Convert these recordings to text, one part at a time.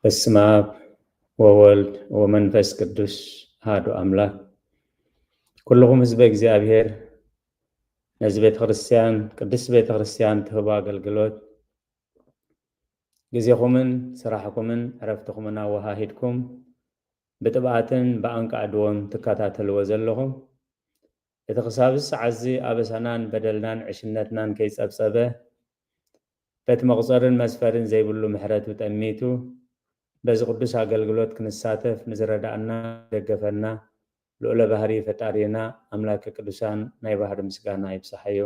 በስመ አብ ወወልድ ወመንፈስ ቅዱስ አሐዱ አምላክ። ኩልኹም ህዝበ እግዚኣብሔር፣ ነዚ ቤተ ክርስቲያን፣ ቅድስቲ ቤተ ክርስቲያን ትህቦ ኣገልግሎት፣ ግዜኹምን ስራሕኩምን ዕረፍትኹምን ኣወሃሂድኩም ብጥብኣትን ብኣንቃዕድዎን ትከታተልዎ ዘለኹም፣ እቲ ክሳብ እዚ ሰዓት እዚ ኣበሳናን በደልናን ዕሽነትናን ከይጸብጸበ፣ በቲ መቑጸርን መስፈርን ዘይብሉ ምሕረቱ ጠሚቱ፣ በዚ ቅዱስ ኣገልግሎት ክንሳተፍ ንዝረዳእና፣ ደገፈና፣ ልዑለ ባህሪ ፈጣሪና ኣምላከ ቅዱሳን ናይ ባህሪ ምስጋና ይብጽሓዮ።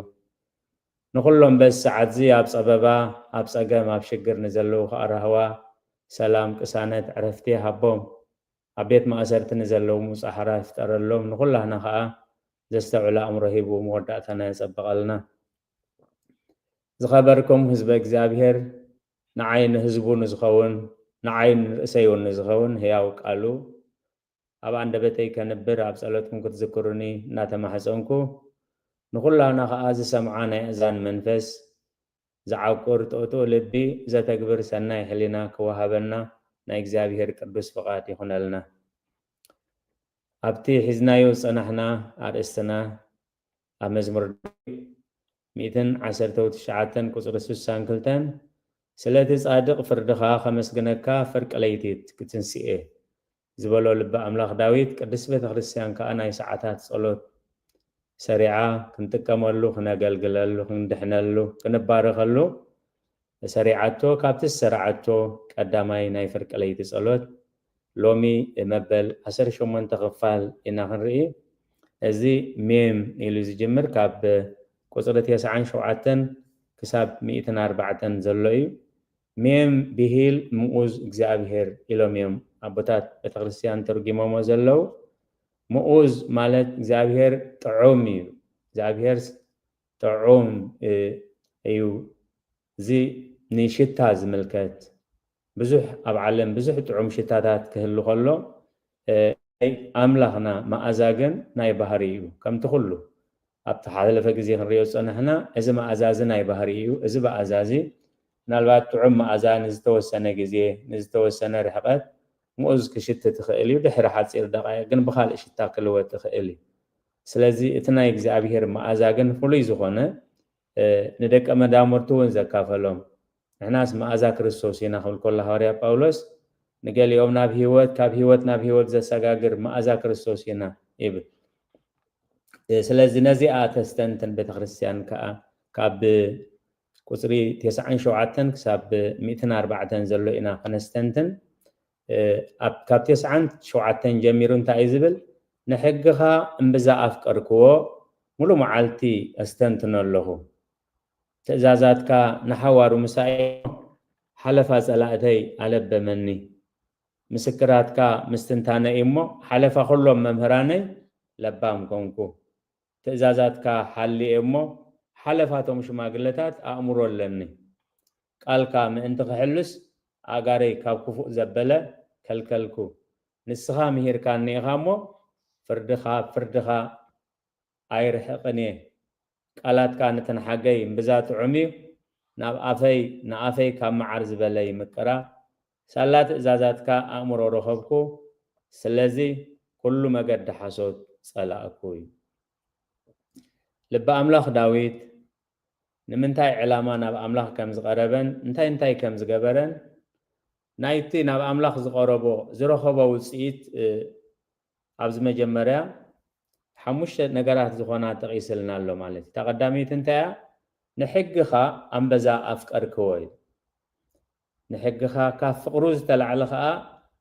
ንኹሎም በዚ ሰዓት እዚ ኣብ ጸበባ፣ ኣብ ጸገም፣ ኣብ ሽግር ንዘለዉ ከኣ ራህዋ፣ ሰላም፣ ቅሳነት፣ ዕረፍቲ ይሃቦም። ኣብ ቤት ማእሰርቲ ንዘለዉ ሙጻ ሓራ ይፍጠረሎም። ንኹላህና ከኣ ዘስተውዕል ኣእምሮ ሂቡ መወዳእታና የጸብቐልና። ዝኸበርኩም ህዝበ እግዚኣብሔር፣ ንዓይ ንህዝቡ ንዝኸውን፣ ንዓይ ንርእሰይ እውን ንዝኸውን ህያው ቃሉ ኣብ ኣንደበተይ ከንብር ኣብ ጸሎትኩም ክትዝክሩኒ እናተማሕጸንኩ፣ ንኹላህና ከኣ ዝሰምዓ ናይ ኣእዛን መንፈስ፣ ዝዓቁር ጥቕጥቕ ልቢ፣ ዘተግብር ሰናይ ሕሊና ክወሃበና ናይ እግዚኣብሔር ቅዱስ ፍቓድ ይኹነልና። ኣብቲ ሒዝናዮ ዝጸናሕና ኣርእስትና ኣብ መዝሙር ዳዊት ሚእትን ዓሰርተ ትሽዓተን ቁጽሪ ስሳን ክልተን፣ "ስለቲ ጻድቕ ፍርድኻ ከመስግነካ ፍርቂ ለይቲ ክትንስኤ" ዝበሎ ልበ ኣምላኽ ዳዊት፣ ቅድስት ቤተ ክርስቲያን ከኣ ናይ ሰዓታት ጸሎት ሰሪዓ ክንጥቀመሉ፣ ክነገልግለሉ፣ ክንድሕነሉ፣ ክንባረኸሉ ሰሪዓቶ። ካብቲ ዝሰራዓቶ ቀዳማይ ናይ ፍርቂ ለይቲ ጸሎት ሎሚ መበል ዓሰርተ ሸሞንተ ክፋል ኢና ክንርኢ። እዚ ሜም ኢሉ ዝጅምር ካብ ቁጽሪ ተስዓን ሸውዓተን ክሳብ ሚእትን ኣርባዕተን ዘሎ እዩ። ሜም ብሂል ምኡዝ እግዚኣብሔር ኢሎም እዮም ኣቦታት ቤተክርስትያን ተርጉሞሞ ዘለዉ። ምኡዝ ማለት እግዚኣብሔር ጥዑም እዩ። እግዚኣብሔር ጥዑም፣ እ፣ እዩ። እዚ ንሽታ ዝምልከት፣ ብዙሕ ኣብ ዓለም ብዙሕ ጥዑም ሽታታት ክህሉ ከሎ፣ እ፣ ናይ ኣምላኽና መኣዛ ግን ናይ ባህሪ እዩ። ከምቲ ኩሉ ኣብቲ ሓለፈ ግዜ ክንሪኦ ዝጸናሕና፣ እዚ መኣዛ እዚ ናይ ባህሪ እዩ። እዚ መኣዛ እዚ ምናልባት ጥዑም መኣዛ ንዝተወሰነ ግዜ፣ ንዝተወሰነ ርሕቀት ምኡዝ ክሽቲ ትኽእል እዩ። ድሕሪ ሓጺር ደቃይቕ ግን ብኻልእ ሽታ ክልወጥ ይኽእል እዩ። ስለዚ እቲ ናይ እግዚኣብሔር መኣዛ ግን ፍሉይ ዝኾነ፣ እ፣ ንደቀ መዛሙርቱ እውን ዘካፈሎም፣ "ንሕናስ መኣዛ ክርስቶስ ኢና" ክብል ከሎ ሃዋርያ ጳውሎስ፣ ንገሊኦም ናብ ህይወት፣ ካብ ህይወት ናብ ህይወት ዘሰጋግር መኣዛ ክርስቶስ ኢና ይብል። እ፣ ስለዚ ነዚኣ ተስተንትን ቤተክርስትያን ከኣ ካብ ቁጽሪ ተስዓን ሸውዓተን ክሳብ ሚእትን ኣርባዕተን ዘሎ ኢና ከነስተንትን። እ፣ ኣብ፣ ካብ ተስዓን ሸውዓተን ጀሚሩ እንታይ እዩ ዝብል? "ንሕግኻ እምብዛ ኣፍቀርክዎ፣ ሙሉ መዓልቲ ኣስተንትኖ ኣለኹ። ትእዛዛትካ ንሓዋሩ ምሳይ፣ ሓለፋ ጸላእተይ ኣለበመኒ። ምስክራትካ ምስትንታነ እሞ፣ ሓለፋ ኩሎም መምህራነይ ለባም ኮንኩ። ትእዛዛትካ ሓልየ እሞ፣ ሓለፋቶም ሽማግለታት ኣእምሮ ኣለኒ። ቃልካ ምእንቲ ክሕልስ፣ ኣእጋረይ ካብ ክፉእ ዘበለ ከልከልኩ። ንስኻ ምሂርካኒ ኢኻ እሞ፣ ፍርድኻ፣ ፍርድኻ ኣይርሕቕን እየ። ቃላትካ ንተንሓገይ እምብዛ ጥዑም እዩ፣ ናብ ኣፈይ፣ ንኣፈይ ካብ መዓር ዝበለ ይምቅራ። ሳላ ትእዛዛትካ ኣእምሮ ረኸብኩ፣ ስለዚ ኩሉ መገዲ ሓሶት ጸላእኩ" እዩ። ልበ ኣምላኽ ዳዊት ንምንታይ ዕላማ ናብ ኣምላኽ ከም ዝቐረበን እንታይ እንታይ ከም ዝገበረን፣ ናይቲ ናብ ኣምላኽ ዝቐረቦ ዝረኸቦ ውጽኢት፣ እ፣ ኣብዚ መጀመርያ ሓሙሽተ ነገራት ዝኾና ጠቒስልና ኣሎ ማለት እዩ። እታ ቀዳመይቲ እንታይ እያ? "ንሕግኻ ኣምበዛ ኣፍቀርክዎ" እዩ። ንሕግኻ ካብ ፍቕሩ ዝተላዕለ ኸኣ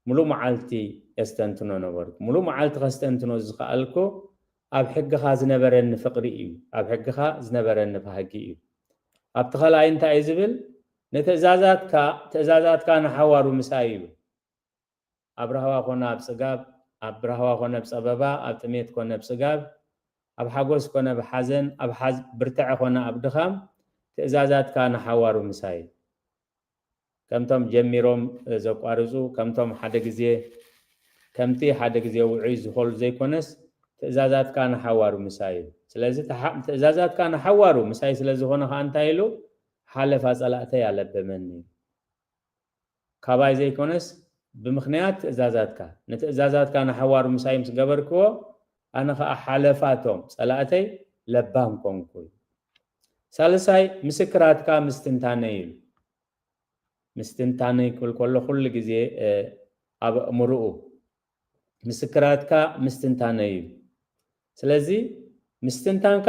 ምሉእ መዓልቲ የስተንትኖ ነበርኩ። ምሉእ መዓልቲ ከስተንትኖ ዝኸኣልኩ ኣብ ሕግኻ ዝነበረኒ ፍቕሪ እዩ፣ ኣብ ሕግኻ ዝነበረኒ ባህጊ እዩ። ኣብቲ ኻልኣይ እንታይ እዩ ዝብል? "ንትእዛዛትካ፣ ትእዛዛትካ ንሓዋሩ ምሳይ" እዩ። ኣብ ራህዋ ኮነ ኣብ ጽጋብ፣ ኣብ ራህዋ ኮነ ኣብ ጸበባ፣ ኣብ ጥሜት ኮነ ኣብ ጽጋብ፣ ኣብ ሓጎስ ኮነ ኣብ ሓዘን፣ ኣብ ሓዝ-፣ ብርትዐ ኮነ ኣብ ድኻም፣ ትእዛዛትካ ንሓዋሩ ምሳይ። ከምቶም ጀሚሮም ዘቋርጹ፣ ከምቶም ሓደ ግዜ፣ ከምቲ ሓደ ግዜ ውዑይ ዝኾሉ ዘይኮነስ፣ ትእዛዛትካ ንሓዋሩ ምሳይ እዩ። ስለዚ ተሓ-፣ ትእዛዛትካ ንሓዋሩ ምሳይ ስለ ዝኾነ ከኣ እንታይ ኢሉ? ሓለፋ ጸላእተይ ኣለበመኒ። ካባይ ዘይኮነስ ብምኽንያት ትእዛዛትካ፣ ንትእዛዛትካ ንሓዋሩ ምሳይ ምስ ገበርክዎ፣ ኣነ ኸኣ ሓለፋቶም ጸላእተይ ለባም ኮንኩ። ሳልሳይ፣ ምስክራትካ ምስትንታነይ እዩ። ምስትንታነይ ክብል ከሎ ኩሉ ግዜ ኣብ ኣእምርኡ ምስክራትካ ምስትንታነይ እዩ። ስለዚ ምስትንታንካ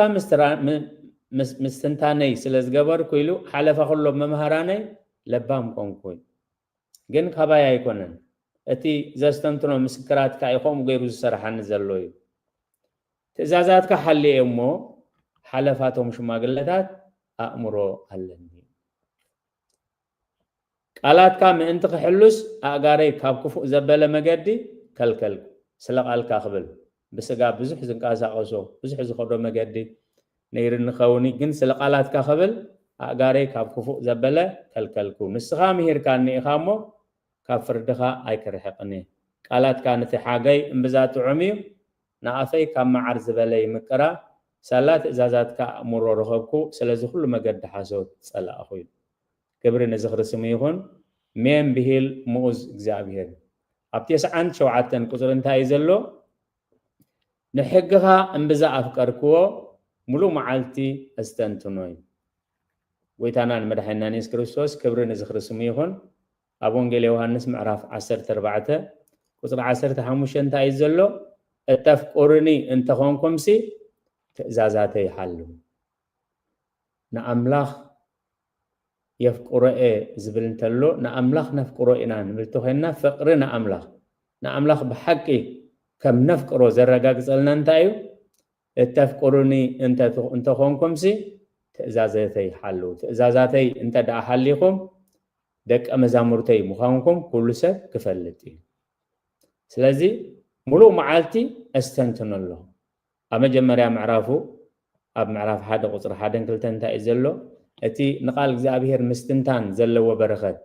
ምስትንታነይ ስለ ዝገበርኩ ኢሉ ሓለፋ ኩሎም መምሃራነይ ለባም ኮንኩ። ግን ካባይ ኣይኮነን። እቲ ዘስተንትኖ ምስክራትካ እዩ ከምኡ ገይሩ ዝሰርሓኒ ዘሎ እዩ። ትእዛዛትካ ሓልየ እሞ ሓለፋቶም ሽማግለታት ኣእምሮ ኣለኒ። ቃላትካ ምእንቲ ክሕሉስ ኣእጋረይ ካብ ክፉእ ዘበለ መገዲ ከልከልኩ። ስለ ቃልካ ክብል ብስጋ ብዙሕ ዝንቀሳቐሶ ብዙሕ ዝኸዶ መገዲ ነይርኒ ኸውን፣ ግን ስለ ቃላትካ ክብል ኣእጋረይ ካብ ክፉእ ዘበለ ከልከልኩ። ንስኻ ምሂርካኒ ኢኻ እሞ ካብ ፍርድኻ ኣይክርሕቕን እየ። ቃላትካ ነቲ ሓገይ እምብዛ ጥዑም እዩ፣ ንኣፈይ ካብ መዓር ዝበለ ይምቅራ። ሳላ ትእዛዛትካ ኣእምሮ ረኸብኩ፣ ስለዚ ኩሉ መገዲ ሓሶት ጸላእኹ እዩ። ክብሪ ንዝኽሪ ስሙ ይኹን። ሜም ብሂል ምኡዝ እግዚኣብሔር። ኣብ ተስዓን ሸውዓተን ቁጽሪ እንታይ እዩ ዘሎ? ንሕግኻ እምብዛ ኣፍቀርክዎ፣ ሙሉእ መዓልቲ ኣስተንትኖ እዩ። ጎይታና ንመድሓኒናን የሱስ ክርስቶስ ክብሪ ንዝኽሪ ስሙ ይኹን። ኣብ ወንጌል ዮሃንስ ምዕራፍ ዓሰርተ ኣርባዕተ ቁጽሪ ዓሰርተ ሓሙሽተ እንታይ እዩ ዘሎ? እተፍቅሩኒ እንተኾንኩምሲ ትእዛዛተይ ሓልዉ። ንኣምላኽ የፍቅሮ እየ ዝብል እንተሎ፣ ንኣምላኽ ነፍቅሮ ኢና ንብል እንተኾይንና፣ ፍቕሪ ንኣምላኽ፣ ንኣምላኽ ብሓቂ ከም ነፍቅሮ ዘረጋግጸልና እንታይ እዩ? እተፍቅሩኒ እንተ-፣ እንተኾንኩምሲ ትእዛዛተይ ሓልዉ። ትእዛዛተይ እንተ ደኣ ሓሊኹም ደቀ መዛሙርተይ ምዃንኩም ኩሉ ሰብ ክፈልጥ እዩ። ስለዚ ሙሉእ መዓልቲ ኣስተንትኖ ኣለኹ። ኣብ መጀመርያ ምዕራፉ፣ ኣብ ምዕራፍ ሓደ ቁጽሪ ሓደን ክልተን እንታይ እዩ ዘሎ? እቲ ንቓል እግዚኣብሔር ምስትንታን ዘለዎ በረኸት፣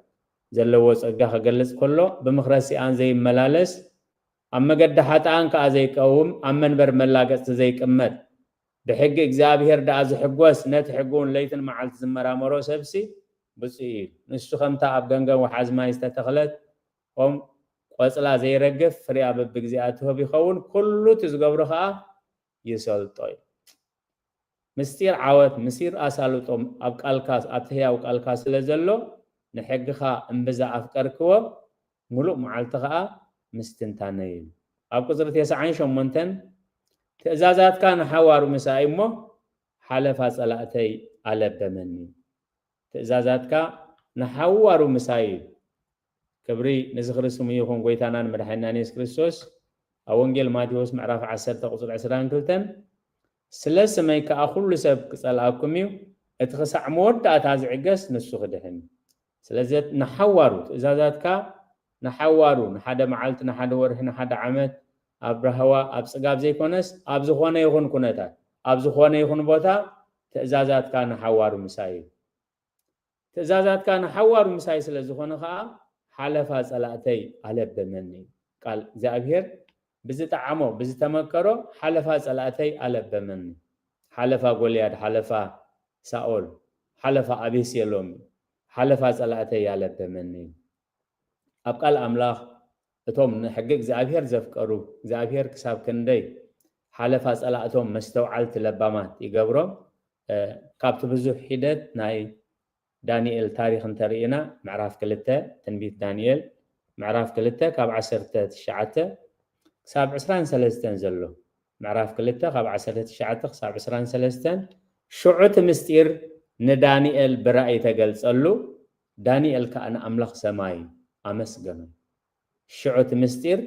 ዘለዎ ጸጋ ክገልጽ ከሎ፣ ብምኽረ ሲኣን ዘይመላለስ፣ ኣብ መገዲ ሓጥኣን ከኣ ዘይቀውም፣ ኣብ መንበር መላገጽቲ ዘይቅመጥ፣ ብሕጊ እግዚኣብሔር ደኣ ዝሕጎስ፣ ነቲ ሕጊ እውን ለይትን መዓልቲ ዝመራመሮ ሰብሲ ብፁዕ እዩ። ንሱ ከምታ ኣብ ገምገም ወሓዚ ማይ ዝተተኽለት ኦም ቆጽላ ዘይረግፍ፣ ፍሬኣ በብግዚኣ ትህብ ይኸውን፣ ኩሉ እቲ ዝገብሮ ኸኣ ይሰልጦ እዩ። ምስጢር ዓወት፣ ምስጢር ኣሳልጦ ኣብ ቃልካ፣ ኣብቲ ህያው ቃልካ ስለ ዘሎ፣ ንሕግኻ እምብዛ ኣፍቀርክዎ፣ ሙሉእ መዓልቲ ኸኣ ምስትንታነይ እዩ። ኣብ ቁጽሪ ተስዓን ሸሞንተን፣ ትእዛዛትካ ንሓዋሩ ምሳይ እሞ፣ ሓለፋ ጸላእተይ ኣለበመኒ። ትእዛዛትካ ንሓዋሩ ምሳይ እዩ። ክብሪ ንዝኽሪ ስሙ ይኹን፣ ጎይታናን መድሓኒናን የሱስ ክርስቶስ። ኣብ ወንጌል ማቴዎስ ምዕራፍ ዓሰርተ ቁጽሪ ዕስራን ክልተን፣ ስለ ስመይ ከኣ ኩሉ ሰብ ክጸልኣኩም እዩ፣ እቲ ክሳዕ መወዳእታ ዝዕገስ ንሱ ክድሕን እዩ። ስለዚ ንሓዋሩ ትእዛዛትካ ንሓዋሩ፣ ንሓደ መዓልቲ፣ ንሓደ ወርሒ፣ ንሓደ ዓመት፣ ኣብ ራህዋ፣ ኣብ ጽጋብ ዘይኮነስ፣ ኣብ ዝኾነ ይኹን ኩነታት፣ ኣብ ዝኾነ ይኹን ቦታ፣ ትእዛዛትካ ንሓዋሩ ምሳይ እዩ። ትእዛዛትካ ንሓዋሩ ምሳይ ስለ ዝኾነ ኸኣ፣ ሓለፋ ጸላእተይ ኣለበመኒ። ቃል እግዚኣብሔር ብዝጠዓሞ፣ ብዝተመከሮ፣ ሓለፋ ጸላእተይ ኣለበመኒ። ሓለፋ ጎልያድ፣ ሓለፋ ሳኦል፣ ሓለፋ ኣቤሴሎም፣ ሓለፋ ጸላእተይ ኣለበመኒ። ኣብ ቃል ኣምላኽ፣ እቶም ንሕጊ እግዚኣብሔር ዘፍቀሩ፣ እግዚኣብሔር ክሳብ ክንደይ ሓለፋ ጸላእቶም መስተውዓልቲ ለባማት ይገብሮም። እ፣ ካብቲ ብዙሕ ሒደት ናይ ዳንኤል ታሪኽ እንተርኢና፣ ምዕራፍ ክልተ፣ ትንቢት ዳንኤል፣ ምዕራፍ ክልተ ካብ ዓሰርተ ትሽዓተ ክሳብ ዕስራን ሰለስተን ዘሎ፣ ምዕራፍ ክልተ ካብ ዓሰርተ ትሽዓተ ክሳብ ዕስራን ሰለስተን፣ ሽዑ እቲ ምስጢር ንዳንኤል ብራእይ ተገልጸሉ፣ ዳንኤል ከኣ ንኣምላኽ ሰማይ ኣመስገኖ። ሽዑ እቲ ምስጢር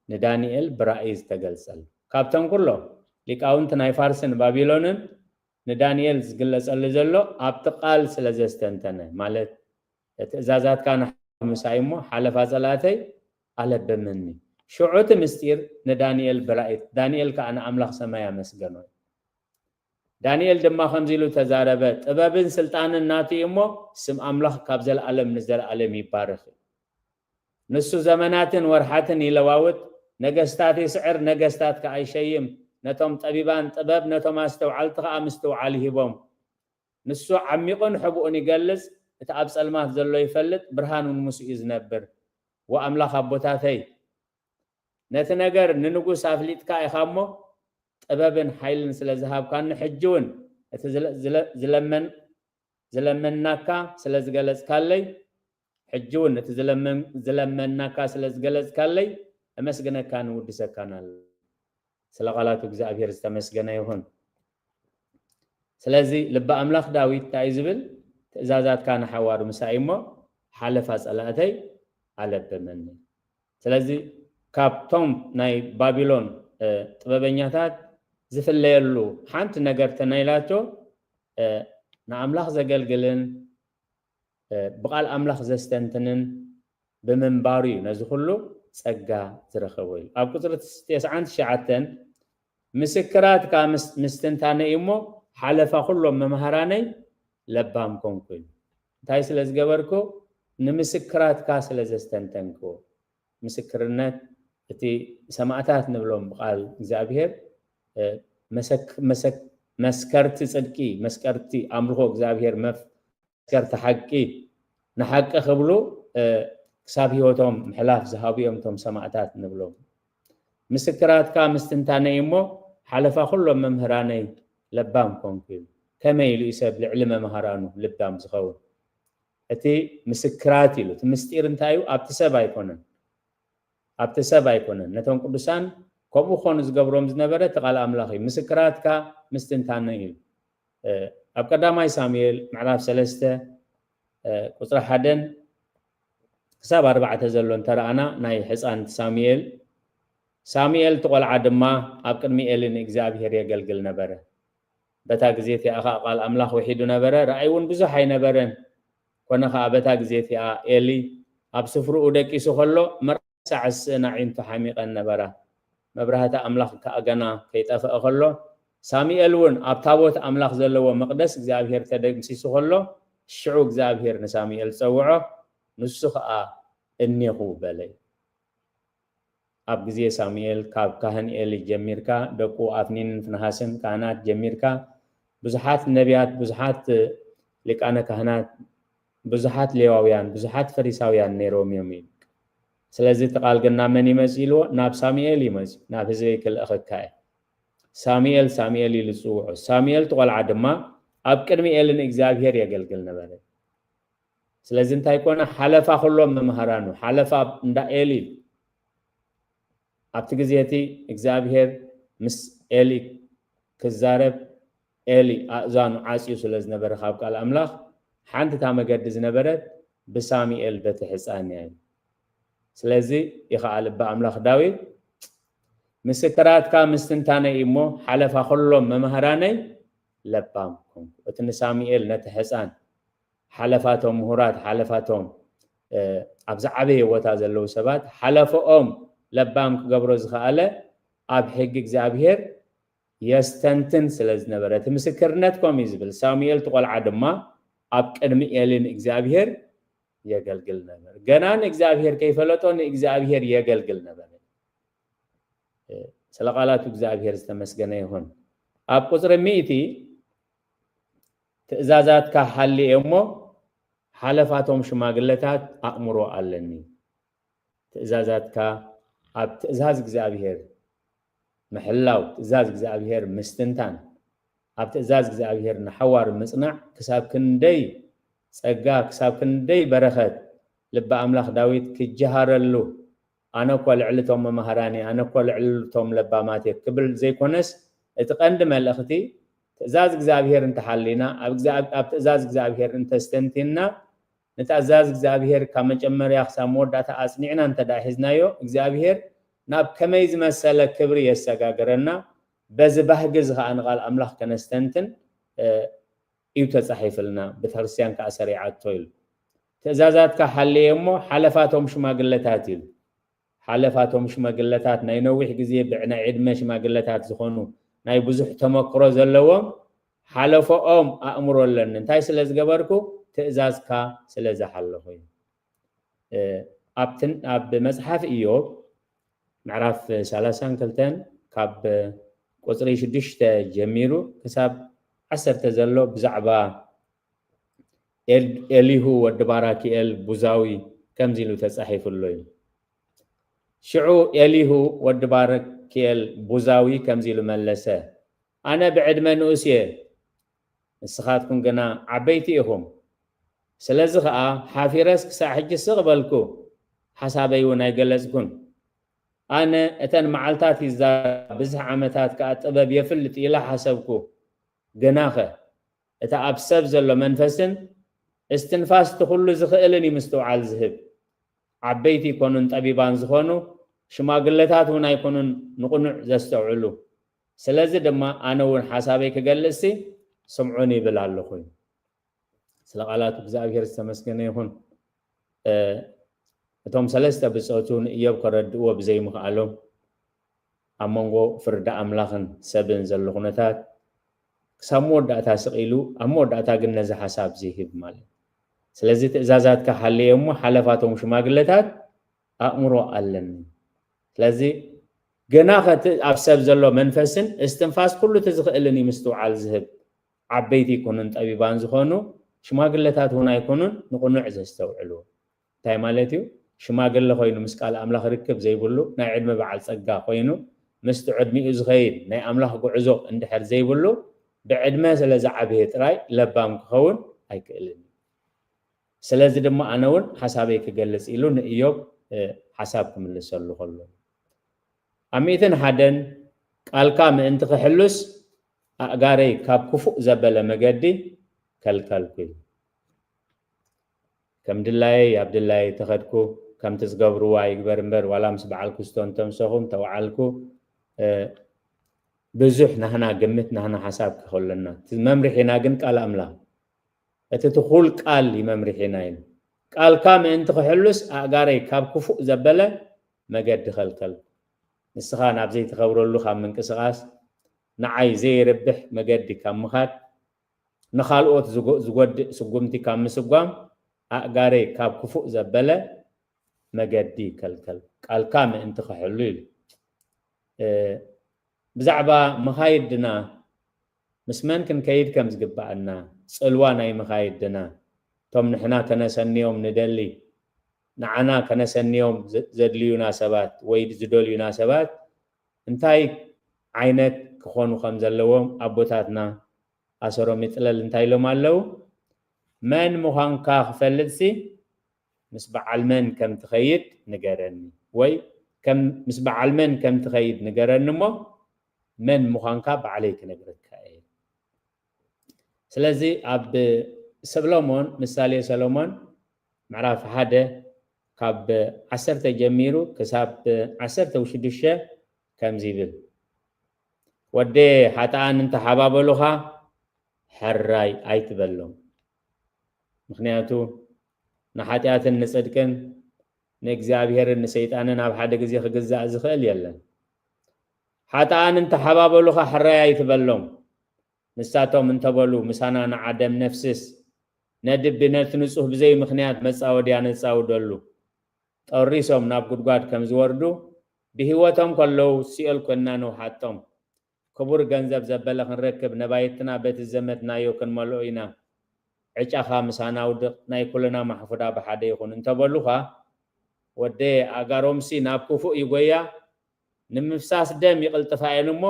ንዳንኤል ብራእይ ዝተገልጸሉ። ካብቶም ኩሎም ሊቃውንቲ ናይ ፋርስን ባቢሎንን ንዳንኤል ዝግለጸሉ ዘሎ ኣብቲ ቃል ስለ ዘስተንተነ፣ ማለት ትእዛዛትካ ንሓዋሩ ምሳይ እሞ ሓለፋ ጸላእተይ ኣለበመኒ። ሽዑ እቲ ምስጢር ንዳንኤል ብራእይ፣ ዳንኤል ከኣ ንኣምላኽ ሰማይ ኣመስገኖ። ዳንኤል ድማ ከምዚ ኢሉ ተዛረበ፣ ጥበብን ስልጣንን ናቱ እዩ እሞ፣ ስም ኣምላኽ ካብ ዘለኣለም ንዘለኣለም ይባረኽ። ንሱ ዘመናትን ወርሓትን ይለዋውጥ፣ ነገስታት ይስዕር፣ ነገስታት ከኣ ይሸይም። ነቶም ጠቢባን ጥበብ፣ ነቶም ኣስተውዓልቲ ከኣ ምስትውዓል ይህቦም። ንሱ ዓሚቑን ሕቡእን ይገልጽ፣ እቲ ኣብ ጸልማት ዘሎ ይፈልጥ፣ ብርሃን እውን ምስኡ እዩ ዝነብር። ወኣምላኽ ኣቦታተይ፣ ነቲ ነገር ንንጉስ ኣፍሊጥካ ኢኻ እሞ፣ ጥበብን ሓይልን ስለ ዝሃብካኒ፣ ሕጂ እውን እቲ ዝለ-፣ ዝለ-፣ ዝለመን-፣ ዝለመንናካ ስለ ዝገለጽካለይ፣ ሕጂ እውን እቲ ዝለመን-፣ ዝለመንናካ ስለ ዝገለጽካለይ፣ እመስግነካን እውድሰካን ኣሎ። ስለ ቃላቱ እግዚኣብሔር ዝተመስገነ ይኹን። ስለዚ ልቢ ኣምላኽ ዳዊት እንታይ እዩ ዝብል? ትእዛዛትካ ንሓዋሩ ምሳይ እሞ፣ ሓለፋ ጸላእተይ ኣለበመኒ። ስለዚ ካብቶም ናይ ባቢሎን፣ እ፣ ጥበበኛታት ዝፍለየሉ ሓንቲ ነገር ተናይላቶ፣ እ፣ ንኣምላኽ ዘገልግልን፣ እ፣ ብቓል ኣምላኽ ዘስተንትንን ብምንባሩ እዩ ነዚ ኩሉ ጸጋ ዝረኸቦ እዩ። ኣብ ቁጽሪ ተስዓን ትሽዓተን፣ "ምስክራትካ ምስ-፣ ምስትንታነ እዩ እሞ፣ ሓለፋ ኩሎም መምሃራነይ ለባም ኮንኩ" እዩ። እንታይ ስለ ዝገበርኩ? ንምስክራትካ ስለ ዘስተንተንክዎ። ምስክርነት፣ እቲ ሰማዕታት ንብሎም ብቓል እግዚኣብሔር፣ እ፣ መሰክ-፣ መሰክ-፣ መስከርቲ ጽድቂ፣ መስከርቲ ኣምልኾ እግዚኣብሔር፣ መፍ-፣ መስከርቲ ሓቂ፣ ንሓቂ ክብሉ፣ እ፣ ክሳብ ህይወቶም ምሕላፍ ዝሃቡ እዮም እቶም ሰማዕታት ንብሎም። "ምስክራትካ ምስትንታነ እዩ እሞ፣ ሓለፋ ኩሎም መምህራነይ ለባም ኮንኩ" እዩ። ከመይ ኢሉ እዩ ሰብ ልዕሊ መምሃራኑ ልባም ዝኸውን? እቲ ምስክራት ኢሉ፣ እቲ ምስጢር እንታይ እዩ? ኣብቲ ሰብ ኣይኮነን። ኣብቲ ሰብ ኣይኮነን። ነቶም ቅዱሳን ከምኡ ክኾኑ ዝገብሮም ዝነበረ እቲ ቃል ኣምላኽ እዩ። "ምስክራትካ ምስትንታነ" እዩ። እ፣ ኣብ ቀዳማይ ሳሙኤል ምዕራፍ ሰለስተ፣ እ፣ ቁጽሪ ሓደን ክሳብ ኣርባዕተ ዘሎ እንተረኣና፣ ናይ ሕፃን ሳሙኤል፣ "ሳሙኤል እቲ ቆልዓ ድማ ኣብ ቅድሚ ኤሊ ንእግዚኣብሔር የገልግል ነበረ። በታ ግዜ እቲኣ ኸኣ ቃል ኣምላኽ ውሒዱ ነበረ፣ ራእይ እውን ብዙሕ ኣይነበረን። ኮነ ኸኣ በታ ግዜ እቲኣ ኤሊ ኣብ ስፍርኡ ደቂሱ ኸሎ፣ መርኣያ ሳዕስዕን ኣዒንቱ ሓሚቐን ነበራ። መብራህቲ ኣምላኽ ከኣ ገና ከይጠፍአ ኸሎ፣ ሳሙኤል እውን ኣብ ታቦት ኣምላኽ ዘለዎ መቕደስ እግዚኣብሔር ተደምሲሱ ኸሎ፣ ሽዑ እግዚኣብሔር ንሳሙኤል ጸውዖ፣ ንሱ ኸኣ እኔኹ በለ" እዩ። ኣብ ግዜ ሳሙኤል ካብ ካህን ኤሊ ጀሚርካ፣ ደቁ ኣፍኒንን ፍንሃስን ካህናት ጀሚርካ፣ ብዙሓት ነቢያት፣ ብዙሓት ሊቃነ ካህናት፣ ብዙሓት ሌዋውያን፣ ብዙሓት ፈሪሳውያን ነይሮም እዮም እዩ። ስለዚ እቲ ቃል ግን ናብ መን እዩ መጺኡ ኢልዎ? ናብ ሳሙኤል እዩ መጺኡ፣ "ናብ ህዝበይ ክልእኸካ እየ። ሳሙኤል፣ ሳሙኤል" ኢሉ ዝጽውዖ። ሳሙኤል እቲ ቆልዓ ድማ ኣብ ቅድሚ ኤሊ ንእግዚኣብሔር የገልግል ነበረ። ስለዚ እንታይ ኮነ? ሓለፋ ኩሎም መምሃራኑ፣ ሓለፋ እንዳ ኤሊ። ኣብቲ ግዜ እቲ እግዚኣብሔር ምስ ኤሊ ክዛረብ፣ ኤሊ ኣእዛኑ ዓጽዩ ስለ ዝነበረ ካብ ቃል ኣምላኽ፣ ሓንቲ እታ መገዲ ዝነበረት ብሳሙኤል በቲ ሕፃን እያ እዩ። ስለዚ ይኸኣ ልቢ ኣምላኽ ዳዊት፣ "ምስክራትካ ምስትንታነይ እዩ እሞ፣ ሓለፋ ኩሎም መምሃራነይ ለባም ኮንኩ።" እቲ ንሳሙኤል ነቲ ሕፃን፣ ሓለፋቶም ምሁራት፣ ሓለፋቶም፣ እ፣ ኣብ ዝዓበየ ቦታ ዘለዉ ሰባት፣ ሓለፈኦም ለባም ክገብሮ ዝኸኣለ ኣብ ሕጊ እግዚኣብሔር የስተንትን ስለ ዝነበረ፣ እቲ ምስክርነት ከምኡ እዩ ዝብል። ሳሙኤል እቲ ቆልዓ ድማ ኣብ ቅድሚ ኤሊ ንእግዚኣብሔር የገልግል ነበር። ገና ንእግዚኣብሔር ከይፈለጦ ንእግዚኣብሔር የገልግል ነበረ። እ፣ ስለ ቃላቱ እግዚኣብሔር ዝተመስገነ ይኹን። ኣብ ቁጽሪ ሚእቲ፣ "ትእዛዛትካ ሓልየ እሞ፣ ሓለፋቶም ሽማግለታት ኣእምሮ ኣለኒ።" ትእዛዛትካ ኣብ ትእዛዝ እግዚኣብሔር ምሕላው፣ ትእዛዝ እግዚኣብሔር ምስትንታን፣ ኣብ ትእዛዝ እግዚኣብሔር ንሓዋሩ ምጽናዕ ክሳብ ክንደይ ጸጋ፣ ክሳብ ክንደይ በረኸት፣ ልቢ ኣምላኽ ዳዊት ክጀሃረሉ፣ "ኣነ እኮ ልዕሊ እቶም መማህራን እየ፣ ኣነ እኮ ልዕሊ እቶም ለባማት እየ" ክብል ዘይኮነስ፣ እቲ ቀንዲ መልእኽቲ፣ ትእዛዝ እግዚኣብሔር እንተሓሊና፣ ኣብ እግዚኣብ-፣ ኣብ ትእዛዝ እግዚኣብሔር እንተስተንቲንና፣ ንትእዛዝ እግዚኣብሔር ካብ መጀመርያ ክሳብ መወዳእታ ኣጽኒዕና እንተ ደኣ ሒዝናዮ፣ እግዚኣብሔር ናብ ከመይ ዝመሰለ ክብሪ የሰጋግረና። በዚ ባህጊ እዚ ኸኣ ንቓል ኣምላኽ ከነስተንትን፣ እ፣ እዩ ተጻሒፍልና፣ ቤተክርስትያን ከኣ ሰሪዓቶ ኢሉ። "ትእዛዛትካ ሓልየ እሞ፣ ሓለፋቶም ሽማግለታት" ኢሉ። ሓለፋቶም ሽማግለታት ናይ ነዊሕ ግዜ ብዕ-፣ ናይ ዕድመ ሽማግለታት ዝኾኑ፣ ናይ ብዙሕ ተመክሮ ዘለዎም፣ ሓለፈኦም ኣእምሮ ኣለኒ። እንታይ ስለ ዝገበርኩ? ትእዛዝካ ስለ ዝሓለኹ እዩ። እ፣ ኣብትን-፣ ኣብ መጽሓፍ ኢዮብ ምዕራፍ ሰላሳን ክልተን ካብ ቁጽሪ ሽዱሽተ ጀሚሩ ክሳብ ዓሰርተ ዘሎ ብዛዕባ ኤል-፣ ኤሊሁ ወዲ ባራኪኤል ቡዛዊ ከምዚ ኢሉ ተጻሒፉ ኣሎ እዩ። ሽዑ ኤሊሁ ወዲ ባረክኤል ቡዛዊ ከምዚ ኢሉ መለሰ፣ ኣነ ብዕድመ ንኡስ እየ፣ ንስኻትኩም ግና ዓበይቲ ኢኹም። ስለዚ ኸኣ ሓፊረስ ክሳዕ ሕጂ ስቕ በልኩ፣ ሓሳበይ እውን ኣይገለጽኩን። ኣነ እተን መዓልታት ይዛረባ፣ ብዝሒ ዓመታት ከኣ ጥበብ የፍልጥ ኢለ ሓሰብኩ። ግናኸ እቲ ኣብ ሰብ ዘሎ መንፈስን እስትንፋስ እቲ ኩሉ ዝኽእልን እዩ ምስትውዓል ዝህብ። ዓበይቲ ይኮኑን ጠቢባን ዝኾኑ ሽማግለታት እውን ኣይኮኑን ንቕኑዕ ዘስተውዕሉ። ስለዚ ድማ ኣነ እውን ሓሳበይ ክገልጽሲ ስምዑኒ ይብል ኣለኹ። ስለ ቃላት እግዚኣብሔር ዝተመስገነ ይኹን። እቶም ሰለስተ ብጾቱ ንእዮብ ከረድእዎ ብዘይምኽኣሎም ኣብ መንጎ ፍርዲ ኣምላኽን ሰብን ዘሎ ኩነታት ክሳብ መወዳእታ ስቕ ኢሉ ኣብ መወዳእታ ግን ነዚ ሓሳብ ዝህብ ማለት። ስለዚ ትእዛዛትካ ሃለየ እሞ ሓለፋቶም ሽማግለታት ኣእምሮ ኣለኒ። ስለዚ ገና ከቲ ኣብ ሰብ ዘሎ መንፈስን እስትንፋስ ኩሉ እቲ ዝኽእልን እዩ ምስትውዓል ዝህብ። ዓበይቲ ይኩኑን ጠቢባን ዝኾኑ ሽማግለታት እውን ኣይኮኑን ንቕኑዕ ዘስተውዕሉ። እንታይ ማለት እዩ? ሽማግለ ኮይኑ ምስ ቃል ኣምላኽ ርክብ ዘይብሉ ናይ ዕድመ በዓል ጸጋ ኮይኑ ምስቲ ዕድሚኡ ዝኸይድ ናይ ኣምላኽ ጉዕዞ እንድሕር ዘይብሉ ብዕድመ ስለ ዝዓበየ ጥራይ ለባም ክኸውን ኣይክእልን እዩ። ስለዚ ድማ ኣነ እውን ሓሳበይ ክገልጽ ኢሉ ንእዮብ ሓሳብ ክምልሰሉ ከሎ ኣብ ሚእትን ሓደን ቃልካ ምእንቲ ክሕሉስ ኣእጋረይ ካብ ክፉእ ዘበለ መገዲ ከልከልኩ እዩ። ከም ድላየይ ኣብ ድላየይ ተኸድኩ። ከምቲ ዝገብርዋ ይግበር እምበር ዋላ ምስ በዓል ክስቶ እንተምሰኹ እንተወዓልኩ ብዙሕ ናህና ግምት ናህና ሓሳብ ክኸለና እቲ መምርሒና ግን ቃል ኣምላኽ እቲ ትኹል ቃል ይመምርሒና እዩ። ቃልካ ምእንቲ ክሕሉስ ኣእጋረይ ካብ ክፉእ ዘበለ መገዲ ከልከልኩ። ንስኻ ናብ ዘይትኸብረሉ ካብ ምንቅስቓስ ንዓይ ዘይርብሕ መገዲ ካብ ምኻድ ንኻልኦት ዝጎድእ ስጉምቲ ካብ ምስጓም ኣእጋረይ ካብ ክፉእ ዘበለ መገዲ ከልከል ቃልካ ምእንቲ ክሕሉ ኢሉ። ብዛዕባ መኻይድና ምስ መን ክንከይድ ከም ዝግባኣና፣ ጽልዋ ናይ መኻይድና፣ እቶም ንሕና ከነሰንዮም ንደሊ፣ ንዓና ከነሰንዮም ዘድልዩና ሰባት ወይ ዝደልዩና ሰባት እንታይ ዓይነት ክኾኑ ከም ዘለዎም ኣቦታትና ኣሰሮም ይጥለል እንታይ ኢሎም ኣለዉ? መን ምዃንካ ክፈልጥሲ ምስ በዓል መን ከም ትኸይድ ንገረኒ፣ ወይ ከም ምስ በዓል መን ከም ትኸይድ ንገረኒ እሞ መን ምዃንካ ባዕለይ ክነግረካ እየ። ስለዚ ኣብ ሰሎሞን ምሳሌ ሰሎሞን ምዕራፍ ሓደ ካብ ዓሰርተ ጀሚሩ ክሳብ ዓሰርተ ሽዱሽተ ከምዚ ይብል፣ ወዴ ሓጥኣን እንተሓባበሉኻ ሕራይ ኣይትበሎም። ምኽንያቱ ንሓጢኣትን ንጽድቅን ንእግዚኣብሔርን ንሰይጣንን ኣብ ሓደ ግዜ ክግዛእ ዝኽእል የለን። ሓጥኣን እንተሓባበሉኻ ሕራይ ኣይትበሎም። ንሳቶም እንተበሉ ምሳና ንዓደም ነፍስስ ነድቢ ነቲ ንጹህ ብዘይ ምኽንያት መጻወድያ ነጻውደሉ። ጠሪሶም ናብ ጉድጓድ ከም ዝወርዱ ብህይወቶም ከለዉ ሲኦል ኮንና ንውሓጦም። ክቡር ገንዘብ ዘበለ ክንረክብ ነባይትና በቲ ዝዘመትናዮ ክንመልኦ ኢና። ዕጫኻ ምሳና ኣውድቕ ናይ ኩልና ማሕፉዳ ብሓደ ይኹን እንተበሉኻ ወደ ኣጋሮምሲ ናብ ክፉእ ይጎያ ንምፍሳስ ደም ይቕልጥፋ እየን እሞ